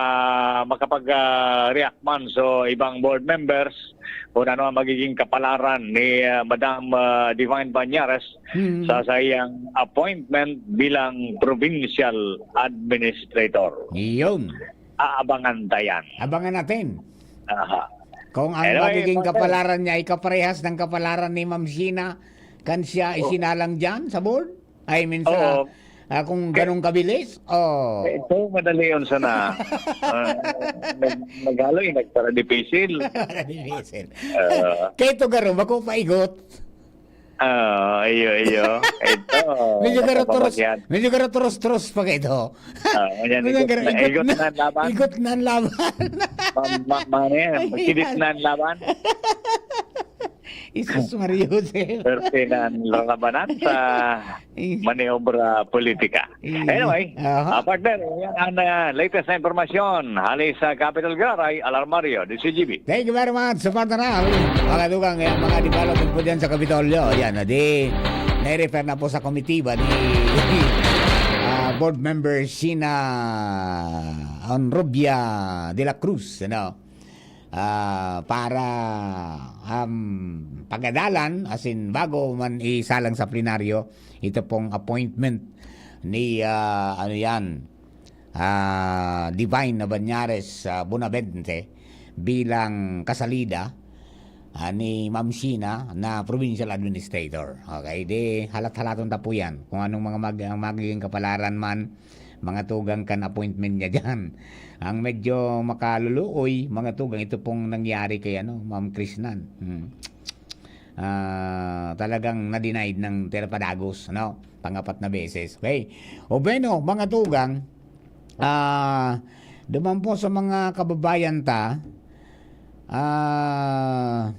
makapag, ah, react man sa ibang board members kung ano ang magiging kapalaran ni, ah, Madam, ah, Divine Banyares Mhm. sa saiyang appointment bilang provincial administrator. Iyon. Aabangan ta yan. Abangan natin. Aha. Kung ang Anyway, magiging partner. kapalaran niya ay kaparehas ng kapalaran ni Ma'am Sheena, kan siya Oh. isinalang dyan sa board? I mean, sa, Oo. ah, kung ganong kabilis? Oh. Eh, ito, madali yun sana. Ah, nag-, naghaloy, nagpara-dipisil. Nagpara-dipisil. Ah. Kaya ito, garo, bako paigot. Ah, iyo, iyo. Ito, Medyo garo turos, nagpapabagyan. medyo garo turos-turos pa kayo ito. Ah, yan, Medyo igot garo, na, igot igot na na, ang laban. igot na ang laban. Ma-, ma-, ma-, ano yan, Ay, magkidit yan. na ang laban. Jesus Maria Jose. Swerte na ang lalabanan sa Eh. maniobra politika. Eh. Anyway, Aha. ah, partner, yan ang, ah, latest na impormasyon. Hali sa Capital Garay, Alarmario, D C G B. Thank you very much, partner. Mga dugang, eh, mga development po dyan sa Kapitolyo. Yan, ah, di, nai-refer na po sa komitiba ni, ah, board member Sheena Onrobia de la Cruz, ano? Ah, para, um, pagadalan, as in, bago man isalang sa plenaryo, ito pong appointment ni, ah, ano yan, ah, Divine Nabanyares, ah, Bonavente bilang kasalida, ah, ni Ma'am Sheena na provincial administrator. Okay, di halat-halaton ta po yan. Kung anong mga mag-, ang magiging kapalaran man, mga tugang kan appointment niya dyan. Ang medyo makaluluoy, mga tugang, ito pong nangyari kay, ano, Ma'am Krishnan. Hmm. Ah, talagang na-denied ng tira padagos, no? Pangapat na beses. Okay. O bueno, mga tugang, ah, duman po sa mga kababayan ta, ah,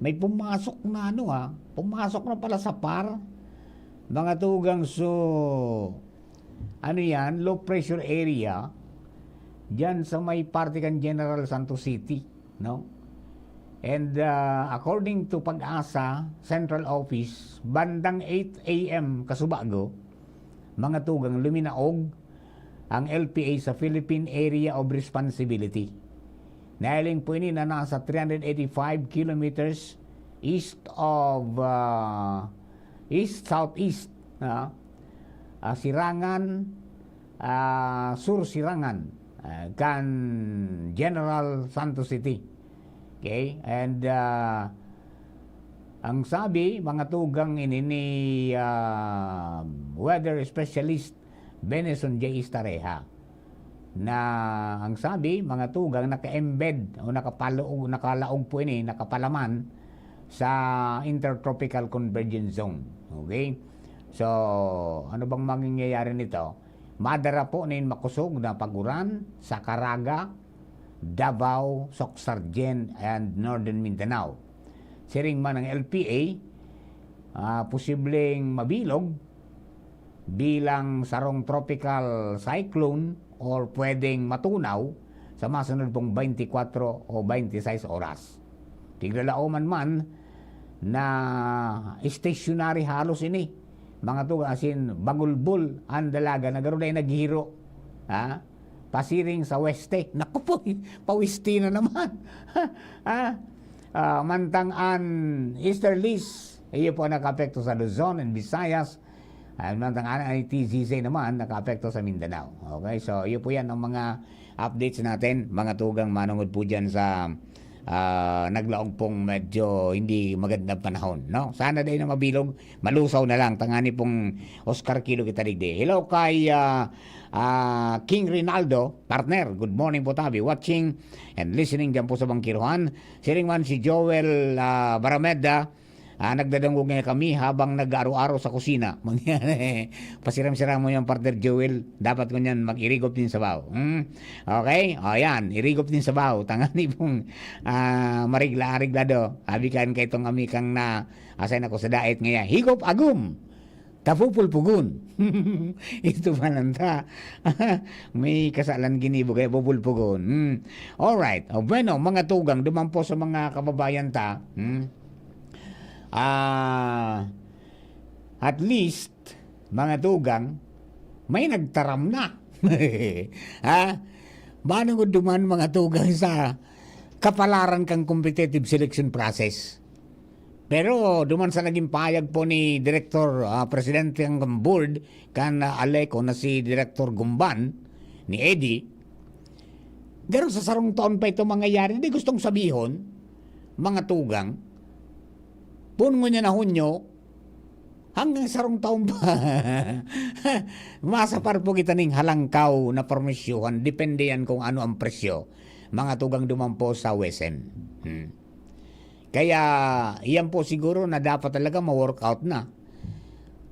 may pumasok na ano, ah, pumasok na pala sa par, mga tugang, so, ano yan, low pressure area, dyan sa may parte kan General Santos City, no? And, ah, according to PAGASA Central Office, bandang eight A M kasubago, mga tugang, luminaog ang L P A sa Philippine Area of Responsibility. Nahiling po ini na nasa three hundred eighty-five kilometers east of, ah, east-southeast, ah, ah, Sirangan, ah, Sur Sirangan, ah, kan General Santos City. Okay? And, ah, ang sabi, mga tugang ini ni, ah, weather specialist Venison J. Estareja, na ang sabi, mga tugang, naka-embed o nakapalaog, nakalaog po ini, nakapalaman sa Intertropical Convergence Zone. Okay? So, ano bang mangyayari nito? Madara po nin makosog na paguran sa Caraga, Davao, Soccsksargen, and Northern Mindanao. Siring man ang L P A, ah, posibleng mabilog bilang sarong tropical cyclone or pwedeng matunaw sa masunod pong twenty-four o twenty-six oras. Tiglalaoman man na stationary halos ini, mga tugang, as in, bagulbol ang dalaga na garo dai naghihiro. Ha? Pasiring sa weste. Naku po, pawiste na naman. Ha? Ah, mantang an easterlies, iyo po ang nakaapekto sa Luzon and Visayas. At mantang an I T Z Z naman, nakaapekto sa Mindanao. Okay, so iyo po yan ang mga updates natin, mga tugang, manungod po dyan sa, ah, naglaog pong medyo hindi magandang panahon, no? Sana dai na mabilog, malusaw na lang. Tangani pong Oscar Kilo kita digdi. Hello kay, ah, ah, King Rinaldo, partner. Good morning po, tabi. Watching and listening dyan po sa Bangkirohan. Siring man si Joel, ah, Barameda, ah, nagdadangog niya kami habang nag-aro-aro sa kusina. Pasiram-siram mo yan, partner Joel. Dapat ko niyan mag-irigop din sabaw. Hmm? Okay? O yan, irigop din sabaw. Tangani pong, ah, marigla-arigla do. Abi kan kay itong ami kang na, asay na ko sa diet ngaya. Higop agum! Tapupulpugon. Ito pa lang ta. May kasalan ginibo kaya pupulpugon. Hmm. Alright. O, bueno, mga tugang, duman po sa mga kababayan ta. Hmm. Ah, at least, mga tugang, may nagtaram na. Ha? Manungod duman, mga tugang, sa kapalaran kang competitive selection process. Pero duman sa naging pahayag po ni Director, ah, Presidente ng Board kan, ah, ALECO na si Director Gumban, ni Eddie, garo sa sarong taon pa ito mangyayari. Hindi gustong sabihon, mga tugang, pungo niya na Hunyo, hanggang sarong taon pa. Masapar po kita ning halangkaw na promisyuhan, depende yan kung ano ang presyo. Mga tugang duman po sa WESM. Hmm. Kaya, iyan po siguro na dapat talaga ma-work out na.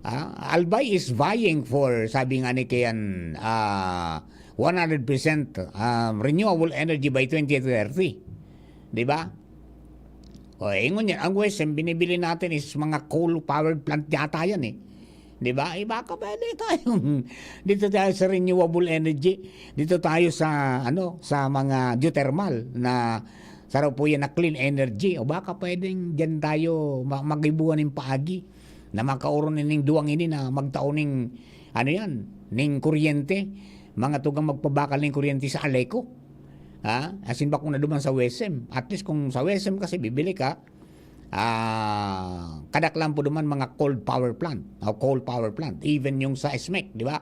Ah, Albay is vying for, sabi nga ni Kian, ah, one hundred percent, ah, renewable energy by twenty thirty. Di ba? O, ingon yan, ang WESM, binibili natin is mga coal powered plant yata yan eh. Di ba? Eh, baka pwede tayong dito tayo sa renewable energy. Dito tayo sa, ano, sa mga geothermal na saro po yan na clean energy. O baka pwedeng dyan tayo ma-, magibuan ng paagi na makaoron ining duwang ini na magtao ning, ano yan, ning kuryente. Mga tugang magpabakal ning kuryente sa ALECO. Ha? Asin ba kung naduman sa WESM? At least kung sa WESM kasi bibili ka, ah, kadaklan po duman mga cold power plant, o coal power plant, even yung sa SMEC, di ba?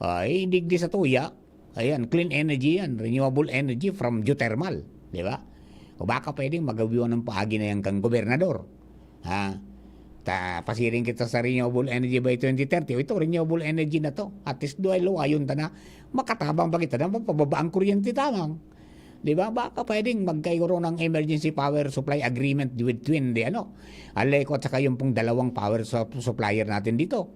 Ay, digdi sa tuya, ayan, clean energy yan, renewable energy from geothermal, di ba? O baka pwedeng magawiwan ng paagi na yan kang gobernador. Ha? Ta, pasiring kita sa renewable energy by twenty thirty. O ito, renewable energy na to. At least, duway luwayon ta na. Makatabang pa kita na mapababa ang kuryente tabang. Di ba? Baka pwedeng magkaiguro ng emergency power supply agreement with twin, di ano? ALECO at saka yung pong dalawang power sup-, supplier natin dito.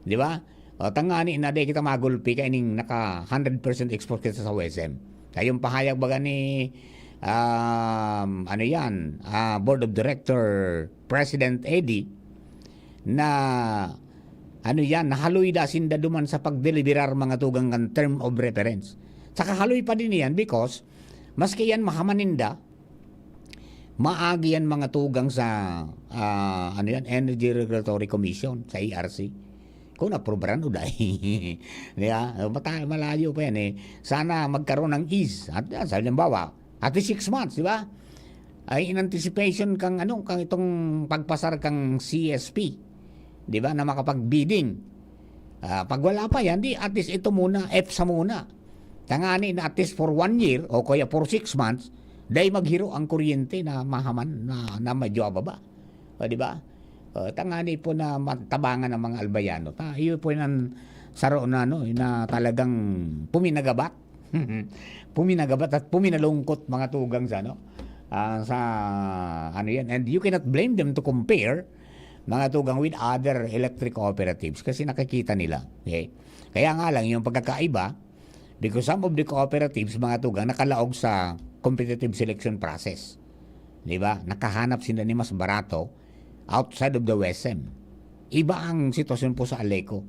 Di ba? O, tangani na di kita magulpi kaya ning naka hundred percent export kita sa WESM. Kaya yung pahayag baga ni, um, ano yan, ah, Board of Director President Eddie, na, ano yan, nahaloy da sinda duman sa pagdeliberar mga tugang kan term of reference. Saka haloy pa din yan because, maski yan mahaman ninda, maagi yan mga tugang sa, ah, ano yan, Energy Regulatory Commission, sa E R C. Kung aprubaran o dai. Di ba? Mata-, malayo pa yan eh. Sana magkaroon ng ease. At, ah, sa halimbawa, at least six months, di ba? Ay, in anticipation kang, ano, kang itong pagpasar kang C S P. Di ba? Na makapag-bidding. Ah, pag wala pa yan, di at least ito muna, EPSA muna. Tangani na at least for one year o kaya for six months, dai maghiro ang kuryente na mahaman, na, na medyo ababa. O, di ba? O, tangani po na matabangan ang mga Albayano. Ta, iyo po yan ang saro na, ano, na talagang puminagabat. Puminagabat at puminalungkot, mga tugang, sa, ano, ah, sa, ano yan. And you cannot blame them to compare, mga tugang, with other electric cooperatives kasi nakikita nila. Okay? Kaya nga lang, yung pagkakaiba, because some of the cooperatives, mga tugang, nakalaog sa competitive selection process. Di ba? Nakahanap sila ni mas barato outside of the WESM. Iba ang sitwasyon po sa Aleco.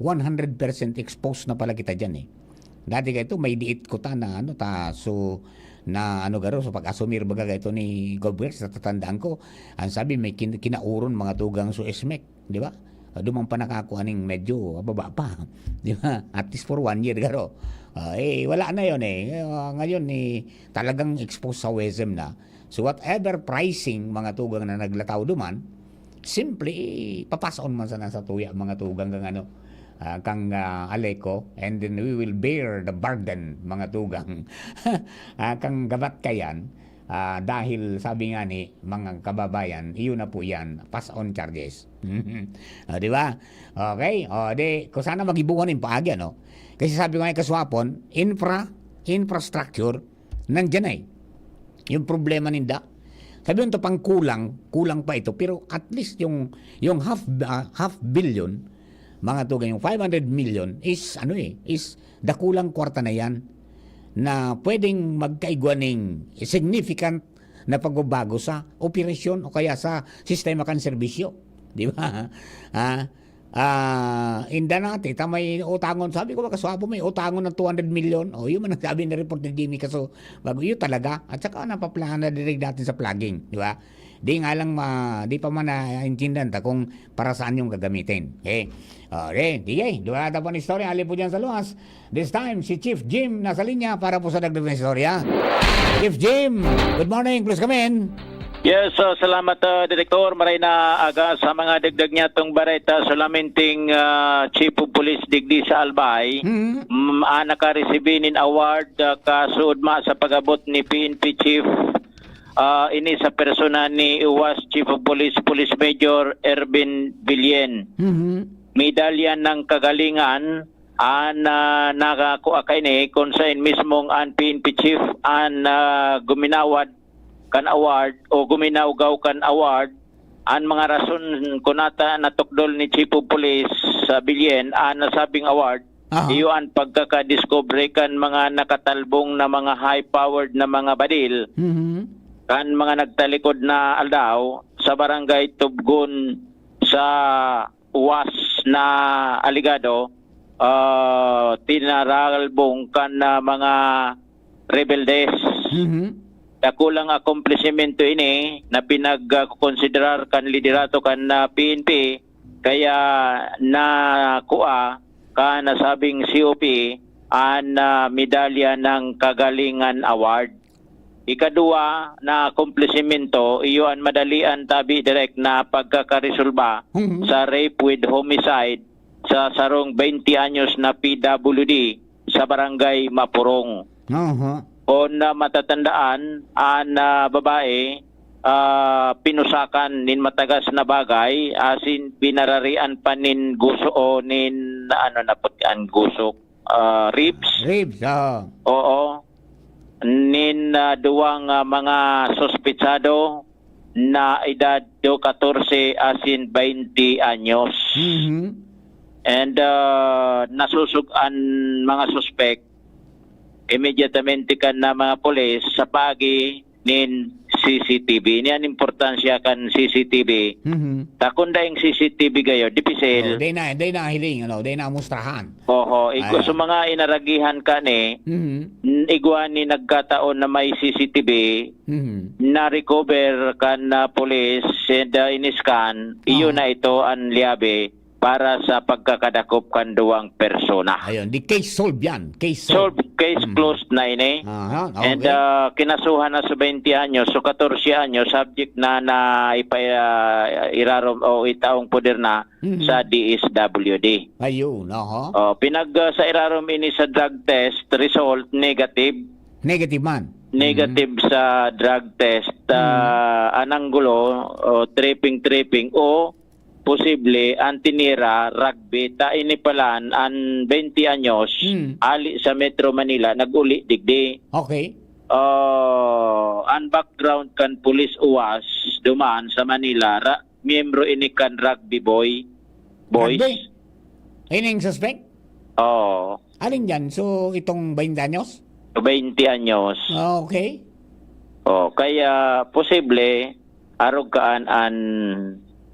One hundred percent exposed na pala kita dyan eh. Dati kaito, may diit ko ta na ano ta, so, na ano garo, so pag-asumir baga kaito ni Gov Rex, natatandaan ko, ang sabi, may kin-, kinauron mga tugang so SMEC, di ba? Ah, duman pa nakakuha ning medyo baba pa, di ba? At least for one year garo. Ah, eh, wala na yon eh. Ah, ngayon eh, talagang exposed sa WESM na. So whatever pricing mga tugang na naglataw duman, simply papason man sana sa tuya mga tugang kang ano, ah, kang, ah, Aleco, and then we will bear the burden, mga tugang. Ah, kang gabat kayan, ah, dahil sabi nga ni mga kababayan, iyon na po yan, pass on charges. Ah, di ba? Okay, o di, kung sana magibuhan yung paagi, ano? Kasi sabi ko nga, kaswapon, infra, infrastructure, nandiyan ay. Yung problema ninda. Sabi mo, pang kulang, kulang pa ito. Pero at least yung, yung half, ah, half billion, mga tugang, yung five hundred million is, ano eh, is dakulang kwarta na yan na pwedeng magkaigwa ning significant na pagbabago sa operasyon o kaya sa sistema kan serbisyo. Di ba? Ah, ah, inda natin, ta may utangon. Sabi ko, "Kaswapo, may utangon ng two hundred million." O, yun man ang sabi ni report ni Jimmy Kaso. Bago yun talaga. At saka, napaplano na direct natin sa plugging. Di ba? Di nga lang ma-, di pa man naintindihan ta kung para saan yung gagamitin. Okay? O, okay. Di, eh. Di wala ta pang istorya. Alin po dyan sa luwas? This time, si Chief Jim nasa linya para po sa dagdag na istorya. Chief Jim, good morning. Please come in. Yes, so salamat, ah, Direktor. Maray na aga sa mga dagdag niya tong bareta. Solamente, ah, Chief of Police digdi sa Albay, Mhm. mm, ah, nakaresibi nin award, ah, kasuodma sa pag-abot ni P N P Chief, ah, ini sa persona ni Uwas Chief of Police, Police Major Ervin Villen. Mhm. Medalya ng Kagalingan, an, ah, nakakua kaini, kun sain mismong an P N P Chief an, ah, guminawad kan award o guminawgaw kan award. An mga rason kunata natukdol ni Chief of Police sa Villen an nasabing award, Aha. iyo an pagkakadiskubre kan mga nakatalbong na mga high-powered na mga badil Mhm. kan mga nagtalikod na aldaw sa Barangay Tubgon sa Uwas na alegado, ah, tinaralbong kan, ah, mga rebeldes. Mhm. Dakulang akomplisimentu ini na pinagkokonsiderar kan liderato kan, ah, P N P, kaya nakua kan nasabing C O P an, ah, Medalya ng Kagalingan Award. Ikaduwa na akomplisimentu, iyo an madali an tabi direk na pagkakaresolba Mhm. sa rape with homicide sa sarong twenty anyos na P W D sa Barangay Mapurong. Aha. Kun, ah, matatandaan, an, ah, babae, ah, pinusakan nin matagas na bagay, asin binararian pa nin guso o nin, ano na puti an gusok, ah, ribs. Ribs, oo. Oo. Nin, ah, duwang, ah, mga suspetsado na edad do katorse asin baynte anyos. Mhm. And, ah, nasusug an mga suspek immediatamente kan, ah, mga pulis sa paagi nin C C T V. Ini an importansya kan C C T V. Mhm. Ta kun daing C C T V gayo, dipisil. Oh, dai na, dai na hiling, ano, dai na mustrahan. Oho, igo Ayan. sa mga inaragihan kani, Mhm. n-, igwa ni nagkataon na may C C T V, Mhm. na-recover kan, ah, pulis, and, ah, in-scan, iyo Oo. na ito an liyabe para sa pagkakadakop kan duwang persona. Ayun, di case solved yan. Case solved. Solved, case Mm. closed na ini. Aha, And, okay. ah, kinasuhan na sa baynte anyos, so katorse anyos, subject na na ipa-, ah, irarom o itaong poder na Mhm. sa D S W D. Ayun, aha. Oh, pinag, ah, sa irarom ini sa drug test, result negative. Negative man. Negative Mhm. sa drug test, Mhm. ah, ananggulo, o tripping-tripping, o posible ang tinira rugby, ta ini palan an twenty anyos, Hmm. ali sa Metro Manila, nag-uli digdi. Okay. Ah, ang background kan pulis uwas duman sa Manila, ra-, miyembro ini kan rugby boy, boys. Rugby? Ining suspect? Oo. Alin yan? So, itong twenty anyos? Twenty anyos. Ah, okay. Oh, kaya posible, arog kaan an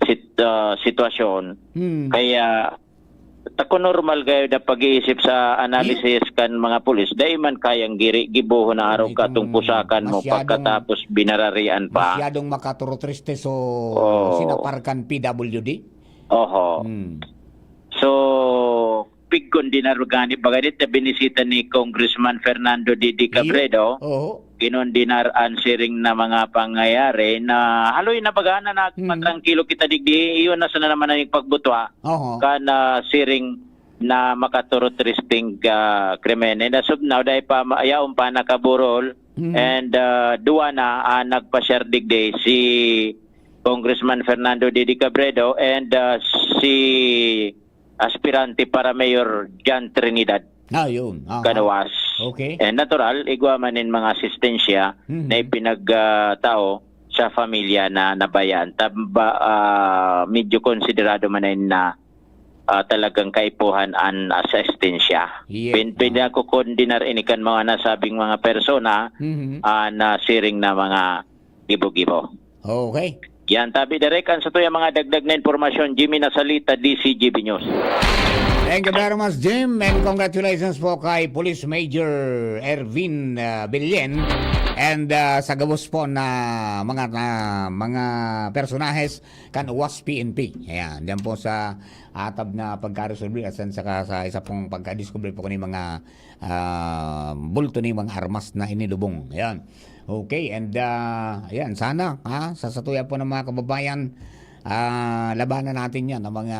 sit-, ah, sitwasyon. Hmm. Kaya, tako normal kayo na pag-iisip sa analysis kan mga pulis, dai man kayang giri-, gibohon na arog ka Itong atong pusakan mo masyadong, pagkatapos binararian pa. Masyadong makaturotriste, so Oo. sinapar kan P W D? Oho. Hmm. So, pigkon dinar gani, baga dito binisita ni Congressman Fernando Didi Iyo. Cabredo, Oo. kinondenar an siring na mga pangyayari na haloy na baga na nag-, Hmm. matrangkilo kita digdi, iyo na sana naman ang pagbutwa Oho. kan, ah, siring na makaturotristeng, ah, krimen. And as of now, dahil pa ma-, yaon pa nakaburol, Hmm. and, ah, duwa na, ah, nagpa-share digdi si Congressman Fernando Didi Cabredo and, ah, si aspirante para mayor John Trinidad Ah, yun. Aha. Canoas. Okay. And natural, igwa man nin mga asistensya Mhm. na ipinag, ah, tao sa pamilya na nabayaan. Tamba, ah, medyo konsiderado man na, na, ah, talagang kaipuhan an asistensya. Yeah. Pin-, Ah. pinakukondenar ini kan mga nasabing mga persona, Mhm. ah, na siring na mga gibo-gibo. Okay. Yan, tabi direk ang sa tuya mga dagdag na impormasyon, Jimmy Nasalita, D C G B News. Thank you very much, Jim, and congratulations po kay Police Major Ervin, ah, Billen and, ah, sa gabos po na mga, na mga personahes kan uwas P N P. Ayan, diyan po sa atab na pagkaresolbe at sa, sa, sa isa pong pagkadiscover po kani mga, ah, bulto ni mga armas na inilubong. Ayan. Okay, and, ah, ayan, sana, ha, sa satuya po ng mga kababayan, ah, labanan natin yan, ang mga,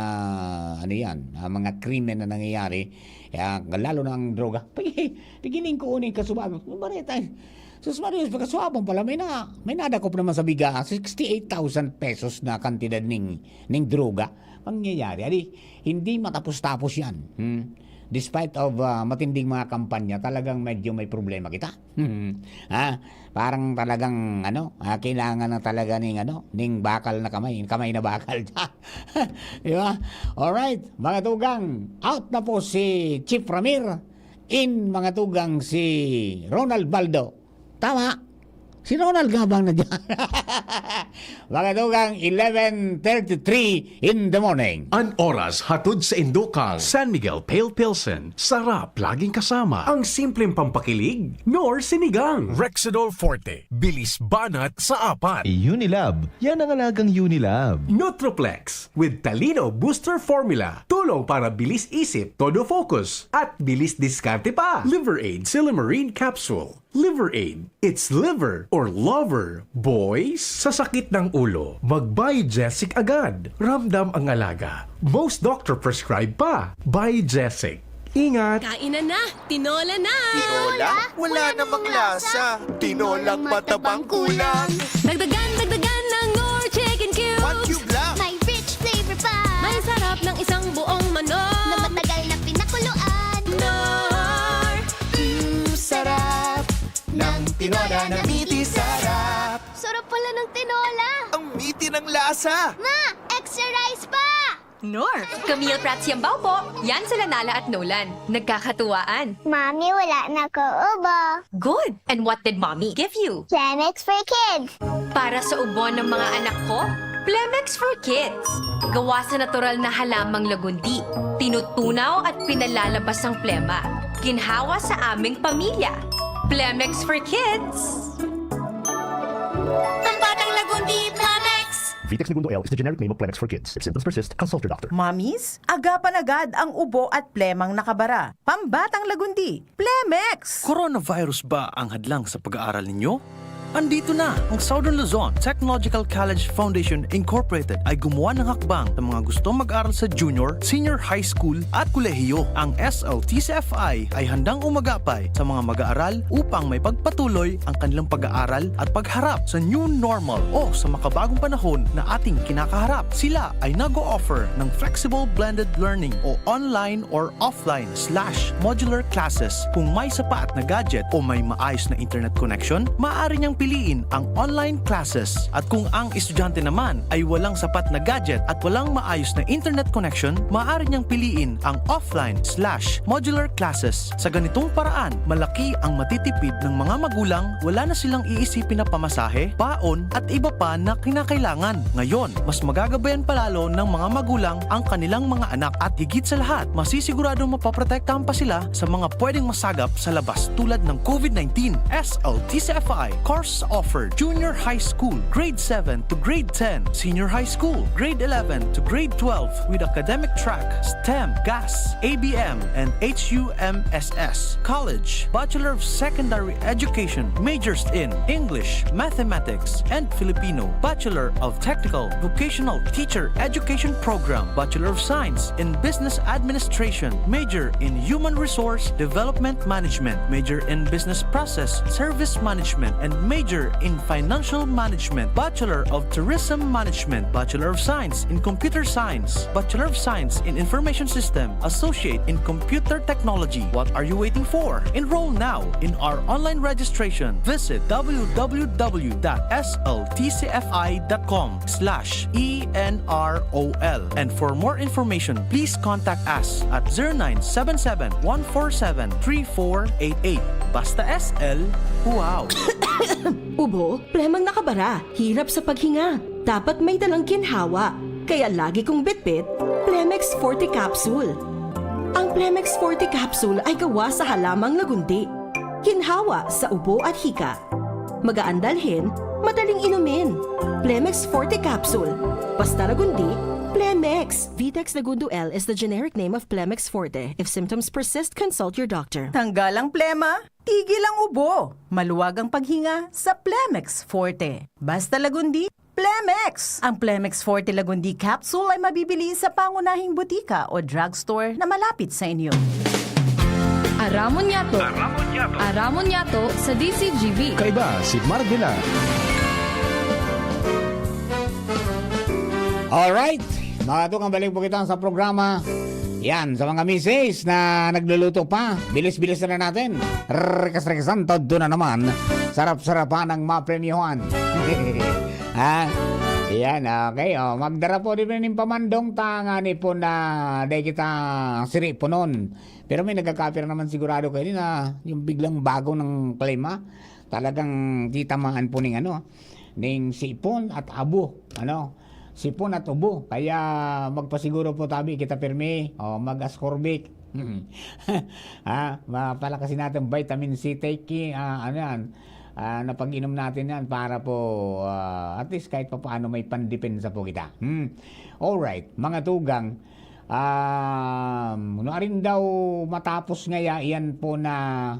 ano yan, ang mga krimen na nangyayari, ah, lalo na ang droga. Pag-, pigiling ko uning kasubago. Yung bareta, eh. Sus Maria, pagkasuabon pala, may na, may nadakop naman sa biga, sixty-eight thousand pesos na kantidad ning, ning droga. Pangyayari, adi, hindi matapos-tapos yan. Hmm. Despite of, ah, matinding mga kampanya, talagang medyo may problema kita. Hmm. Ha? Parang talagang, ano, ah, kailangan na talaga ning, ano, ning bakal na kamay, kamay na bakal. Di ba? Alright, mga tugang, out na po si Chief Ramir, in, mga tugang, si Ronald Baldo. Tama. Si Ronald Gabang na dyan. Mga tugang, eleven thirty-three in the morning. An oras hatod sa indukang San Miguel Pale Pilsen, sarap laging kasama. Ang simpleng pampakilig, nor sinigang. Rexidol Forte, bilis banat sa apat. Unilab, yan ang alagang Unilab. Nutroplex, with Talino Booster Formula. Tulong para bilis isip, todo focus, at bilis diskarte pa. Liver Aid Silymarin Capsule. Liver Aid, it's liver or lover, boys. Sa sakit ng ulo, mag-Biogesic agad. Ramdam ang alaga. Most doctor prescribe pa. Biogesic. Ingat! Kainan na! Tinola na! Tinola? Wala namang lasa. Tinolang matabang kulang. Dagdagan, dagdagan ng Knorr Chicken Cubes! One cube lang. May rich flavor pa. May sarap ng isang buong manok. Na matagal na pinakuluan. Knorr! Mm, sarap ng tinola na miti sarap. Sarap pala ng tinola. Ang miti ng lasa. Ma, extra rice pa! Knorr! Ka-meal prats yambaw po. Yan sila Nala at Nolan. Nagkakatuwaan. Mami, wala na ko ubo. Good! And what did Mommy give you? Plemex for Kids. Para sa ubo ng mga anak ko, Plemex for Kids. Gawa sa natural na halamang lagundi. Tinutunaw at pinalalabas ang plema. Ginhawa sa aming pamilya. Plemex for Kids. Ang batang lagundi, Plemex! Vitex Negundo L is the generic name of Plemex for Kids. If symptoms persist, consult your doctor. Mommies, agapan agad ang ubo at plemang nakabara. Pambatang lagundi, Plemex! Coronavirus ba ang hadlang sa pag-aaral ninyo? Andito na ang Southern Luzon Technological College Foundation Incorporated ay gumawa ng hakbang sa mga gustong mag-aral sa junior, senior high school at kolehiyo. Ang S L T C F I ay handang umagapay sa mga mag-aaral upang may pagpatuloy ang kanilang pag-aaral at pagharap sa new normal o sa makabagong panahon na ating kinakaharap. Sila ay nag-o-offer ng flexible blended learning o online or offline slash modular classes. Kung may sapat na gadget o may maayos na internet connection, maaari niyang piliin ang online classes. At kung ang estudyante naman ay walang sapat na gadget at walang maayos na internet connection, maaari niyang piliin ang offline slash modular classes. Sa ganitong paraan, malaki ang matitipid ng mga magulang, wala na silang iisipin na pamasahe, baon, at iba pa na kinakailangan. Ngayon, mas magagabayan pa lalo ng mga magulang ang kanilang mga anak at higit sa lahat, masisigurado mapaprotektahan pa sila sa mga pwedeng masagap sa labas tulad ng COVID nineteen. S L T C F I course offered: Junior High School, Grade seven to Grade ten, Senior High School, Grade eleven to Grade twelve, with academic track, STEM, GAS, A B M, and H U M S S. College, Bachelor of Secondary Education, majors in English, Mathematics, and Filipino, Bachelor of Technical Vocational Teacher Education Program, Bachelor of Science in Business Administration, major in Human Resource Development Management, major in Business Process Service Management, and major in Financial Management, Bachelor of Tourism Management, Bachelor of Science in Computer Science, Bachelor of Science in Information System, Associate in Computer Technology. What are you waiting for? Enroll now in our online registration. Visit w w w dot s l t c f i dot com slash e n r o l. And for more information, please contact us at zero nine seven seven, one four seven, three four eight eight. Basta S L, wow! Ubo, plemang nakabara, hirap sa paghinga. Dapat may dalang ginhawa. Kaya lagi kong bitbit, Plemex Forte Capsule. Ang Plemex Forte Capsule ay gawa sa halamang lagundi. Ginhawa sa ubo at hika. Magaan dalhin, madaling inumin. Plemex Forte Capsule. Basta lagundi, Plemex. Vitex Lagundo L is the generic name of Plemex Forte. If symptoms persist, consult your doctor. Tanggal ang plema, tigil ang ubo. Maluwag ang paghinga sa Plemex Forte. Basta lagundi, Plemex! Ang Plemex Forte Lagundi Capsule ay mabibili sa pangunahing butika o drugstore na malapit sa inyo. Aramon Yato. Aramon Yato. Aramon Yato sa D C G B. Kaiba si Marvila. Alright, mga tukang, balik po kita sa programa. Yan, sa mga misis na nagluluto pa, bilis-bilis na natin. Rekas-rekasan, todo na naman. Sarap-sarapan ang mapremyohan. Ha? Yan, okay. Oh, magdara po din nin pamandong tanga ni po na dahil kita siri punon. Pero may nagkakapir naman sigurado kayo na yung biglang bago ng klima, talagang titamaan po ning ano, ning sipon at abo, ano, sipon at ubo. Kaya magpasiguro po tabi kita pirmi, o mag-ascorbic. Ah, mapalakasin natin vitamin C, take, ah, ano yan, ah, napag-inom natin yan para po, ah, at least kahit papaano may pandepensa po kita. Hmm. Alright, mga tugang, um, nuarin daw matapos ngaya iyan po na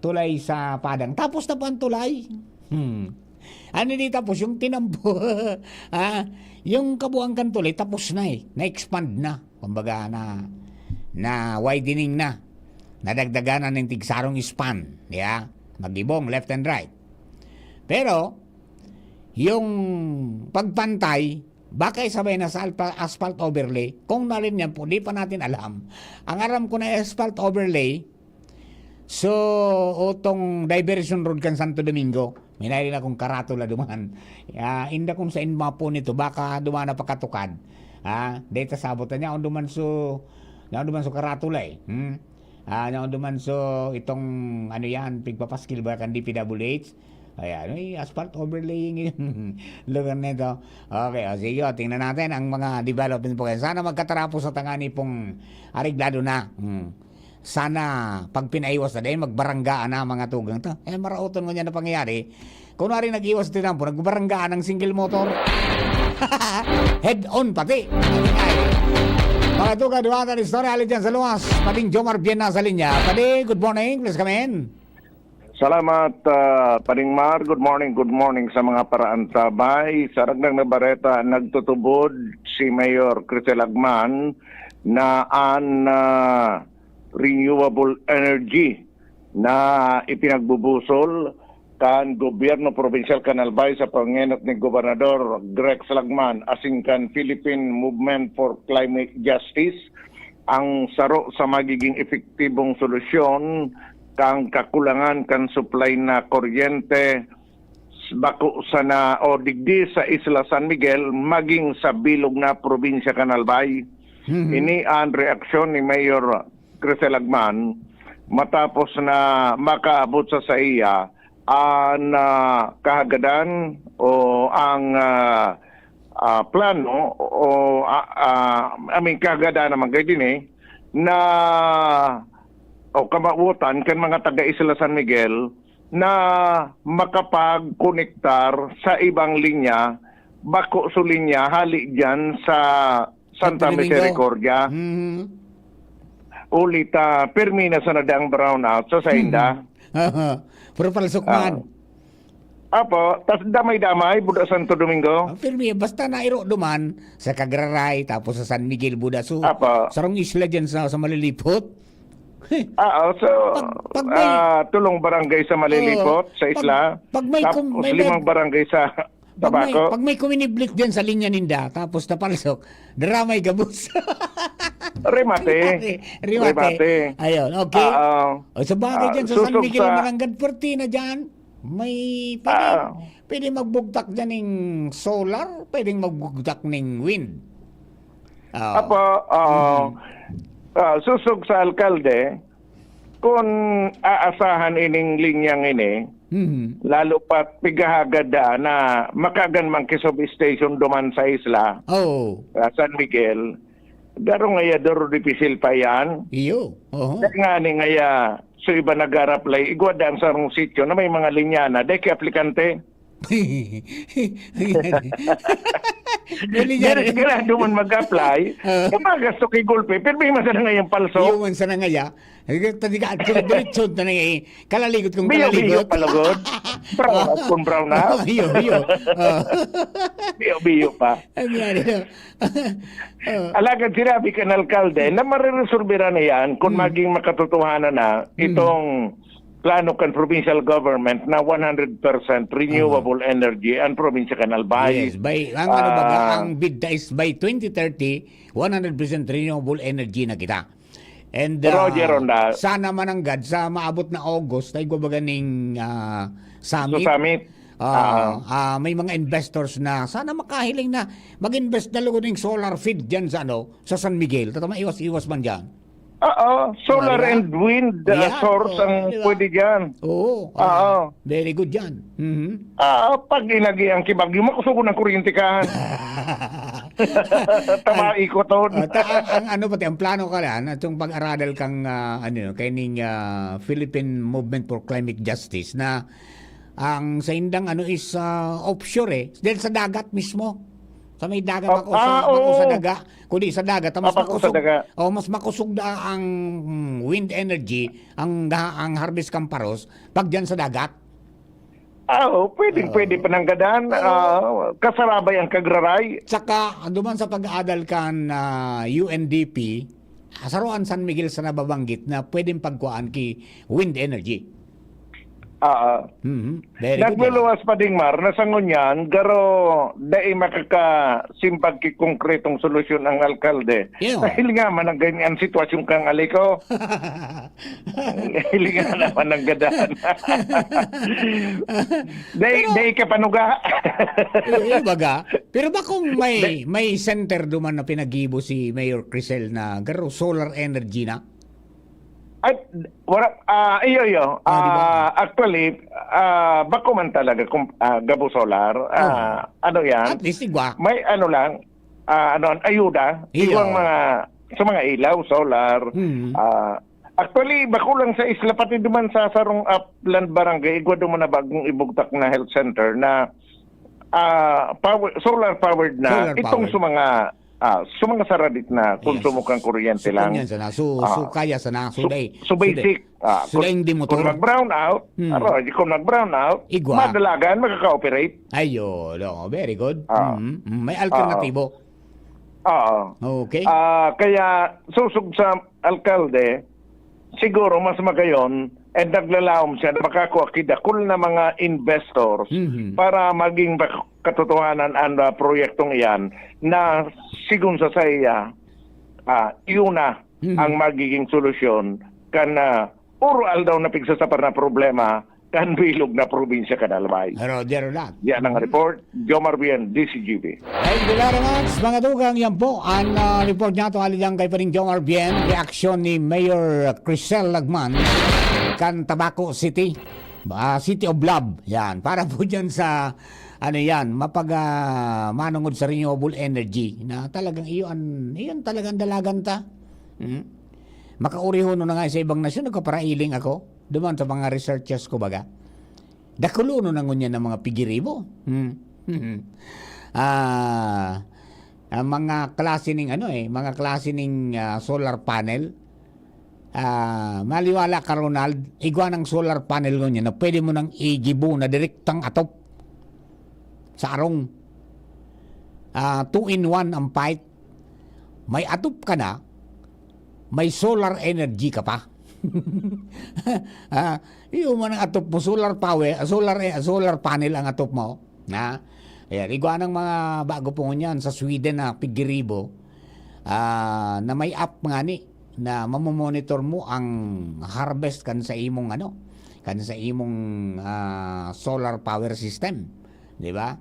tulay sa Padang. Tapos na po ang tulay. Hmm. Ano di tapos? Yung tinampo. Ah, yung kabuang kan tulay, tapos na eh. Na-expand na. Kumbaga, na, na widening na. Nadagdagan na ng tigsarong span. Yeah? Magibong, left and right. Pero, yung pagpantay, baka isabay na sa alpa- asphalt overlay. Kung nalin yan po, di pa natin alam. Ang aram ko na asphalt overlay, so, utong diversion road kan Santo Domingo, may nairin akong karatula duman. Ah, inda kung sa inma po nito, baka duman na pakatukad. Ah, data sabot na niya, duman so, na duman so karatula eh. Hmm? Ah, na duman so, itong, ano yan, pigpapaskil ba kan D P W H? Ayan, may asphalt overlaying yung lugar na ito. Okay, o sige, o, tingnan natin ang mga development po. Sana magkatarapos sa tangani pong areglado na. Hmm. Sana pag pinaiwas na dahil magbaranggaan na mga tugang to. Eh, maraoton ngunyan na pangyayari. Kunwari nag-iwas din ang nagbaranggaan ng single motor. Head on pati. Mga tugang, duwata ni Story Ali dyan sa luwas. Pading Jomar Bien nasa linya. Padi, good morning. Please come in. Salamat, ah, Paring Mar. Good morning, good morning sa mga paraantabay. Sa Ragdag na Bareta, nagtutubod si Mayor Crisel Agman na an, ah, renewable energy na ipinagbubusol kan gobyerno probinsyal kan Albay sa pangenot ni Gobernador Grex Lagman asin kan Philippine Movement for Climate Justice ang saro sa magiging epektibong solusyon kan kakulangan kan supply na kuryente bako sana o digdi sa Isla San Miguel maging sa bilog na probinsya kan Albay. Mhm. Ini an reaksyon ni Mayor Crisel Agman matapos na makaabot sa saiya an, ah, kahagadan o ang, ah, ah, plano o, ah, ah, I mean, kahagadan naman kayo din eh, na o kamawotan kan mga taga Isla San Miguel na makapagkonektar sa ibang linya, bako su linya, hali diyan sa Santa Santo Domingo. Misericordia. Mhm. Uli ta, pirmi na sa nadang brownout sa sainda. Mhm. Pero palsok Ah. man. Apo, tas damay-damay, buda Santo Domingo. Ah, pirmi, basta nairo duman, sa Cagraray, tapos sa San Miguel, buda. So, Apo. sarong isla dyan sa, sa Malilipot. Oo, so, Pag, pag may ah, tulong barangay sa Malilipot, Oo, sa pag, isla. pag may Tapos kum-, may limang med-, barangay sa pag may, Tabaco. pag may kuminiblit dyan sa linya ninda, tapos napalsok, dramay gabos. Remate. Remate. Remate. Remate. Ayun, okay. Oo. O, sa bagay Ah, dyan sa San susog Miguel, sa Marangan, Fortina dyan, may pwede, Ah. pwede magbugtak dyan ng solar, pwedeng magbugtak ng wind. Ah. Apo, ah, Mhm. ah, susog sa alkalde, kung aasahan ining linyang ini, Mhm. lalo pa pigahagad da na makagan man ki substation duman sa isla, Oo. ah, San Miguel, garo ngaya duro dipisil pa yan. Iyo. Oho. Kaya nga ni ngaya, so iba nag-a-apply, igwa da ang sarong sityo na may mga linya na, dahil kay aplikante. Dali Diri yan. Sigurado man mag-apply, Ah. kung magasto kay gulpe, pirmi man sana ngayang palso. Iyo man sana ngaya. Ay, tadi ka, diretso na nga eh. Kalaligot kung Biyo-biyo kalaligot. pa lugod. Brown out kung brown out. Iyo, iyo. Ah. Biyo-biyo pa. Ang yan, iyo. Ah. Alagad sinabi kan alkalde na mareresolbera na yan kung Hmm. maging makatotohanan na Hmm. itong plano kan provincial government na one hundred percent renewable Ah. energy ang probinsya kan Albay. Yes, by, ang ano baga, Ah. ang bidta is by twenty thirty, one hundred percent renewable energy na kita. And, Roger ah, on that. sana mananggad sa maabot na August, ay gubaga ning, ah, Sa summit. summit. Ah, Ah. ah, may mga investors na sana makahiling na mag-invest na lugod ng solar field dyan sa, ano, sa San Miguel. Tata maiwas-iwas man dyan. Oo, solar Oh, di ba? and wind, uh, Yan, source oo, ang di ba? pwede dyan. Oo, Oo. ah, very good yan. Mhm. Ah, pag inagi ang kibagyo, makusog ang kuryente ka. Tama, Ang, ikot on. ah, ta-, ang, ang ano pati, ang plano ka lang, itong pag-aradal kang, ah, ano yun, kay ning, ah, Philippine Movement for Climate Justice na ang saindang ano is, ah, offshore eh, dahil sa dagat mismo. Sa may dagat, Oh, bako sa, ah, bako sa oo. daga. Kundi sa dagat, mas Ah, bako sa makusog. daga. Oh, mas makusog na ang, mm, wind energy, ang, ang harvest kamparos, pag dyan sa dagat. Ah, oo, pwedeng Oo. pwede pananggadan. Oo. Ah, kasarabay ang kagraray. Tsaka, duman sa pag-aadal kan, ah, U N D P, saruan San Miguel sa nababanggit na pwedeng pagkuhaan ki wind energy. Oo. Mhm. Very good, Nagluluwas pa ding mar, na sa ngunyan, garo dai makakasimbag ki konkretong solusyon ang alkalde. Iyo. Dahil nga man ang ganyan sitwasyon kang aliko. Dahil nga naman ang gadan. Dai, Pero dai ka panuga. Eh, eh, baga. Pero ba kung may, Dai- may center duman na pinagibo si Mayor Crisel na garo solar energy na? Ay, wala, ah, iyo, iyo. Ah, di ba? Ah, actually, ah, bako man talaga kung, ah, gabo solar. Ah, Oh. ano yan? At least, igwa. May ano lang, ah, ano, ayuda. Iyo. Igwang mga, sa mga ilaw, solar. Hmm. Ah, actually, bako lang sa isla, pati duman sa sarong upland barangay, igwa duman na bagong ibugtak na health center na, ah, power, solar powered na. Solar Itong powered. sa mga Ah, so mga saradit na konsumo kan kuryente lang. So, kaya sana, so, so kaya sana, so, so basic. Ah, so kung, kung mag-brown out, aro, di kung mag-brown out, madalagan, makaka-operate. Ayo, no, very good. Ah. Mm, mm, may alternatibo. Oo. Okay. Ah, kaya sosog sa alkalde, siguro mas magayon, and naglalaom siya na makakua ki dakul na mga investors para maging mak-, katotohanan an, ah, proyektong iyan na sigon sa saiya, ah, iyo na ang magiging solusyon kan, ah, oro-aldaw na pigsasapar na problema kan bilog na probinsya kan Albay. Roger Lat. Yan ang report. Jomar Bien, D C G B. Thank you very much, mga tugang. Yan po ang, ah, report niya to, alidang kay Paring Jomar Bien. Reaksyon ni Mayor Crisel Lagman kan Tabaco City. Ah, City of Love. Yan. Para po dyan sa, ano yan, mapag, ah, manungod sa renewable energy na talagang iyon, iyon talagang dalagan ta. Hmm? Makaurihono na nga sa ibang nasyon, nagkaparailing ako. Duman sa mga researchers ko, baga. Dakulono na ngunyan ang mga pigiribo. Hmm. Hmm. Ah, ang mga klase ning ano eh, mga klase ning, ah, solar panel. Ah, maniwala ka, Ronald, igwa ng solar panel ngunyan na pwede mo nang igibo na direktang atop sa arong. Ah, two in one ang fight. May atop ka na, may solar energy ka pa. Ah, iyo man ang atop mo, solar power, solar, eh, solar panel ang atop mo. Na, ayan, igwa ng mga bago po ngunyan sa Sweden na pigiribo, ah, na may app ngani na mamomonitor mo ang harvest kan sa imong, ano, kan sa imong, ah, solar power system, di ba?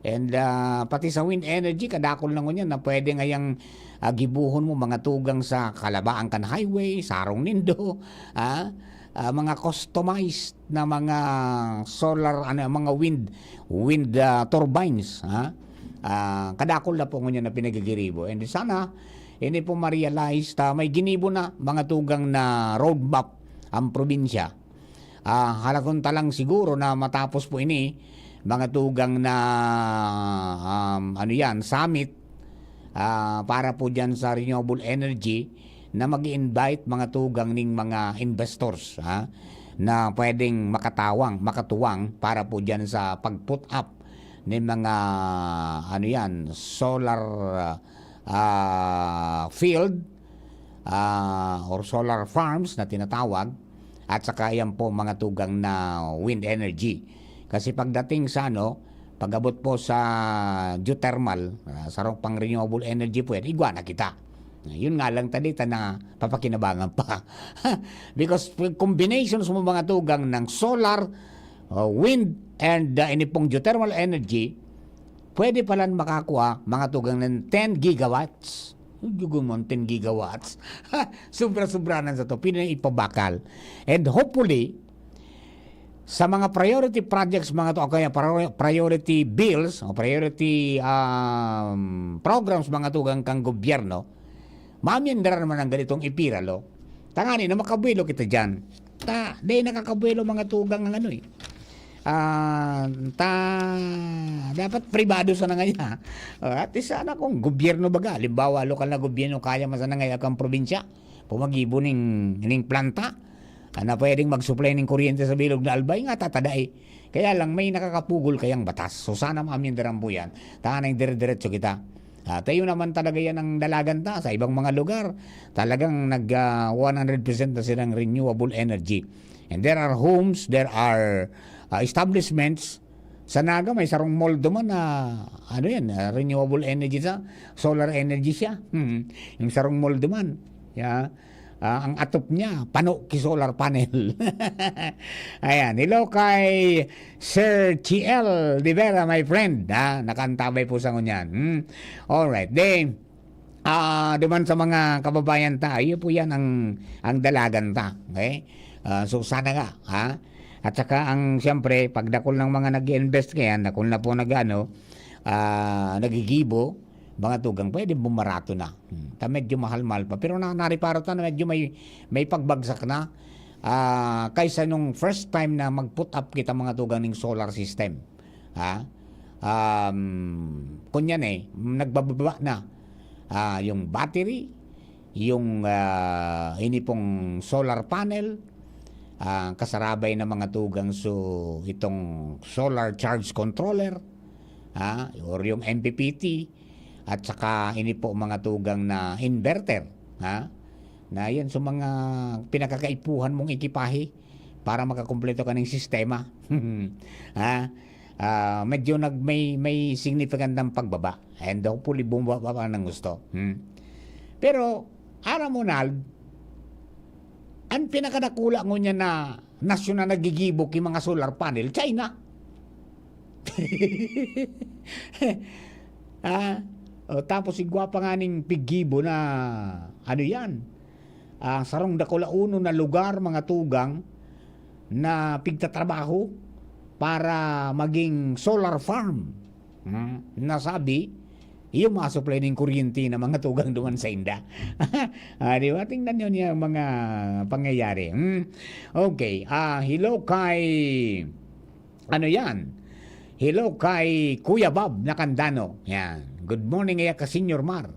And, ah, pati sa wind energy, kadakol na ngunyan na pwede ngayang, ah, gibohon mo mga tugang sa kalabaan kan highway, sa arong nindo, ah, ah, mga customized na mga solar, ano, mga wind, wind, ah, turbines, ha? Ah, kadakol na po ngunyan na pinagigiribo. And sana, ini po ma-realize ta, may ginibo na mga tugang na roadmap ang probinsya. Ah, halagon ta lang siguro na matapos po ini, mga tugang na, um, ano yan, summit, ah, para po dyan sa renewable energy, na mag-invite mga tugang ning mga investors, ha, na pwedeng makatawang, makatuwang para po dyan sa pag-put up ning mga, ano yan, solar, ah, field, ah, or solar farms na tinatawag, at saka yan po mga tugang na wind energy. Kasi pagdating sa ano, pag-abot po sa geothermal, ah, sarong pang renewable energy po yan, igwa na kita. Yun nga lang, ta di ta na papakinabangan pa. Because combinations mo mga tugang ng solar, uh, wind, and, uh, ini pong geothermal energy, pwede palan makakua mga tugang ng ten gigawatts. Dugon mo, ten gigawatts. Sobra-sobra na sa to. Pwede na ipabakal. And hopefully, sa mga priority projects, mga to, o kaya prior-, priority bills, o priority, um, programs, mga tugang kang gobyerno, maamyandara naman ang ganitong ipiralo. Tangani na makabuelo kita dyan. Ta, di nakakabuelo mga tugang ang ano eh. Ah, ta, dapat pribado sana ngaya. Ah, at sana kung gobyerno baga, halimbawa, lokal na gobyerno, kaya man sana ngaya kang probinsya, pumagibo ning, ning planta, ah, na pwedeng mag-supply ning kuryente sa bilog na Albay nga tatadai. Kaya lang, may nakakapugol kayang batas. So, sana maamyandaran po yan. Tanay dire-diretso kita. Ah, tayo naman talaga yan ang dalagan ta. Sa ibang mga lugar, talagang nag, ah, one hundred percent na silang renewable energy. And there are homes, there are, ah, establishments. Sa Naga, may sarong mall duman na, ano yan, ah, renewable energy sa, solar energy siya. Hmm. Yung sarong mall duman. Yeah. Ah, ang atop niya, pano ki solar panel. Ayan, hello kay Sir T L de Vera, my friend. Ha? Nakantabay po sa ngunyan. Hmm? Alright. Then, ah, duman sa mga kababayan ta, iyo po yan ang, ang dalagan ta. Okay? Ah, so, sana nga, ha? At saka, ang, siyempre, pagdakol ng mga nag-invest ngayon, dakol na po nag-ano, ah, nagigibo, mga tugang, pwede bumarato na. Hmm. Ta medyo mahal-mahal pa. Pero na, nariparo ta na medyo may, may pagbagsak na, ah, kaysa nung first time na mag-put up kita mga tugang ning solar system. Ha? Um, kunyan eh, nagbababa na. ah, yung battery, yung, ah, ini pong solar panel, ah, kasarabay na mga tugang, so itong solar charge controller, ah, or yung M P P T, at saka ini po mga tugang na inverter, ha? Na yan, so mga pinakakaipuhan mong ekipahe para makakumpleto ka ng sistema. Ha? Ah, medyo nag-, may, may significant ng pagbaba. And hopefully, bumaba pa ng gusto. Hmm. Pero, aram mo, Nald, ang pinakadakula ngunyan na nasyon na naggigibo ki mga solar panel, China. Ah, o, tapos igwa pa nga ning piggibo na, ano yan, ah, sarong dakulaonon na lugar, mga tugang, na pigtatrabaho para maging solar farm. Hmm, nasabi, iyo masuplay ning kuryente na mga tugang duman sa inda. Ah, di ba? Tingnan nyo niya ang mga pangyayari. Hmm? Okay. Ah, hello kay, ano yan? Hello kay Kuya Bob Nakandano. Yan. Good morning, iya ka Senior Mar.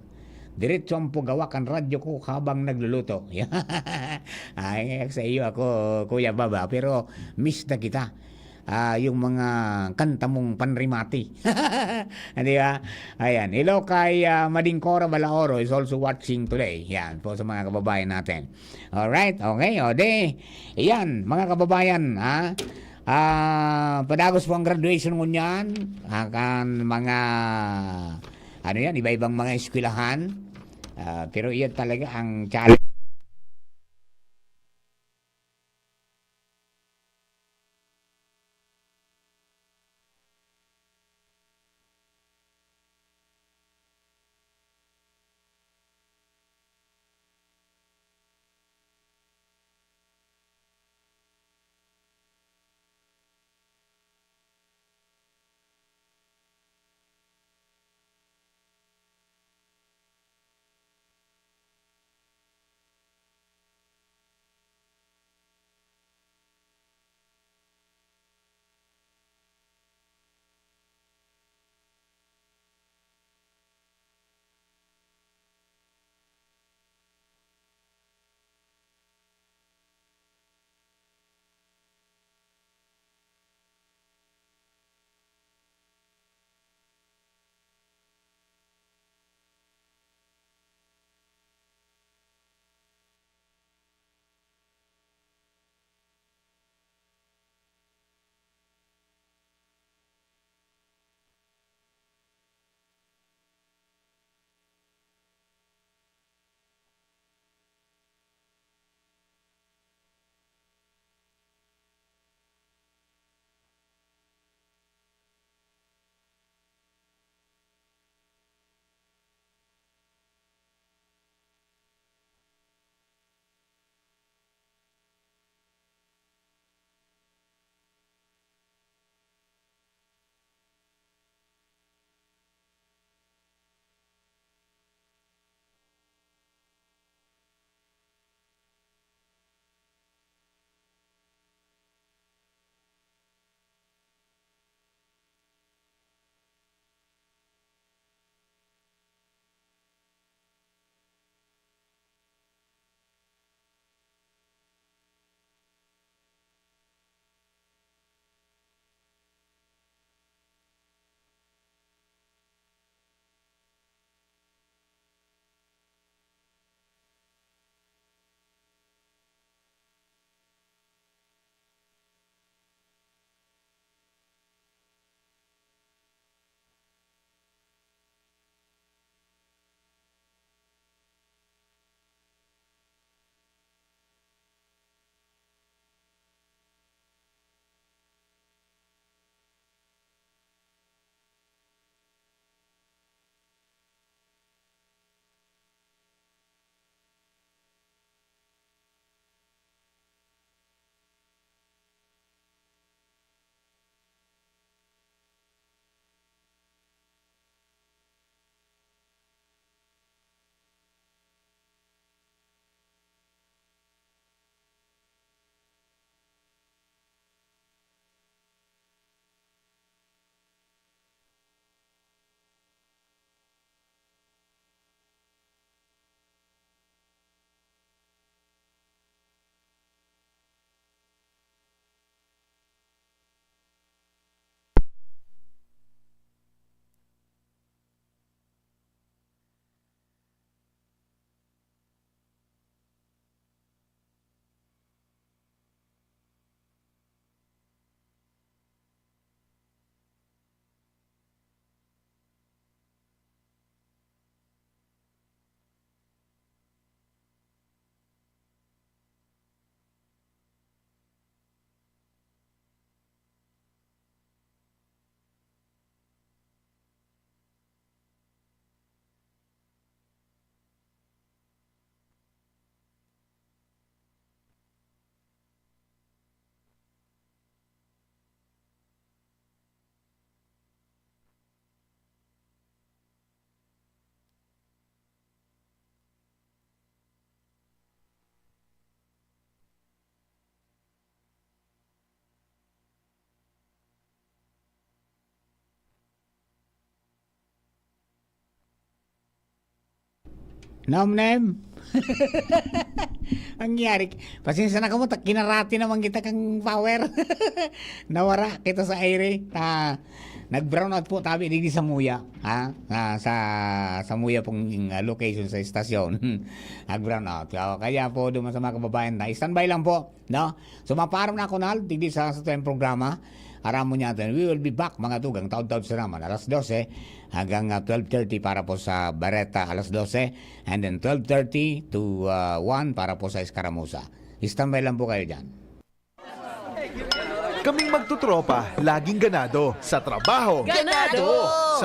Diretso ang pagawak ang radyo ko habang nagluluto. Ay, sa iyo ako, Kuya Bob, ah. Pero miss na kita. Ah, yung mga kanta mong panrimati. Di ba? Ayan. Hello kay, ah, Mading Cora Balaoro is also watching today. Yan po sa mga kababayan natin. Alright, okay. O, de, yan, mga kababayan, ha? Ah, padagos po ang graduation ngunyan, ah, kan mga, ano yan, iba-ibang mga eskwelahan. Ah, pero iyan talaga ang challenge. Namnem. Ang nangyari, pasensya na kamo, ta kinarati naman kita kan power. Nawara kita sa aire. Ta, nag-brownout po tabi digdi sa Muya, ha? Ah, sa, sa Muya pong, ah, location sa estasyon. Nag-brownout. So, kaya po, duman sa mga kababayan na, standby lang po, no? So, mapaaram na ako, Nal, digdi sa, sa tuyang programa. Aram mo niya, we will be back, mga tugang, taod-taod sa naman, alas dose hanggang, ah, twelve thirty para po sa Bareta, alas dose, and then twelve thirty to, ah, one para po sa Escaramuza. Standby lang po kayo dyan. Kaming magtutropa, laging ganado sa trabaho. Ganado!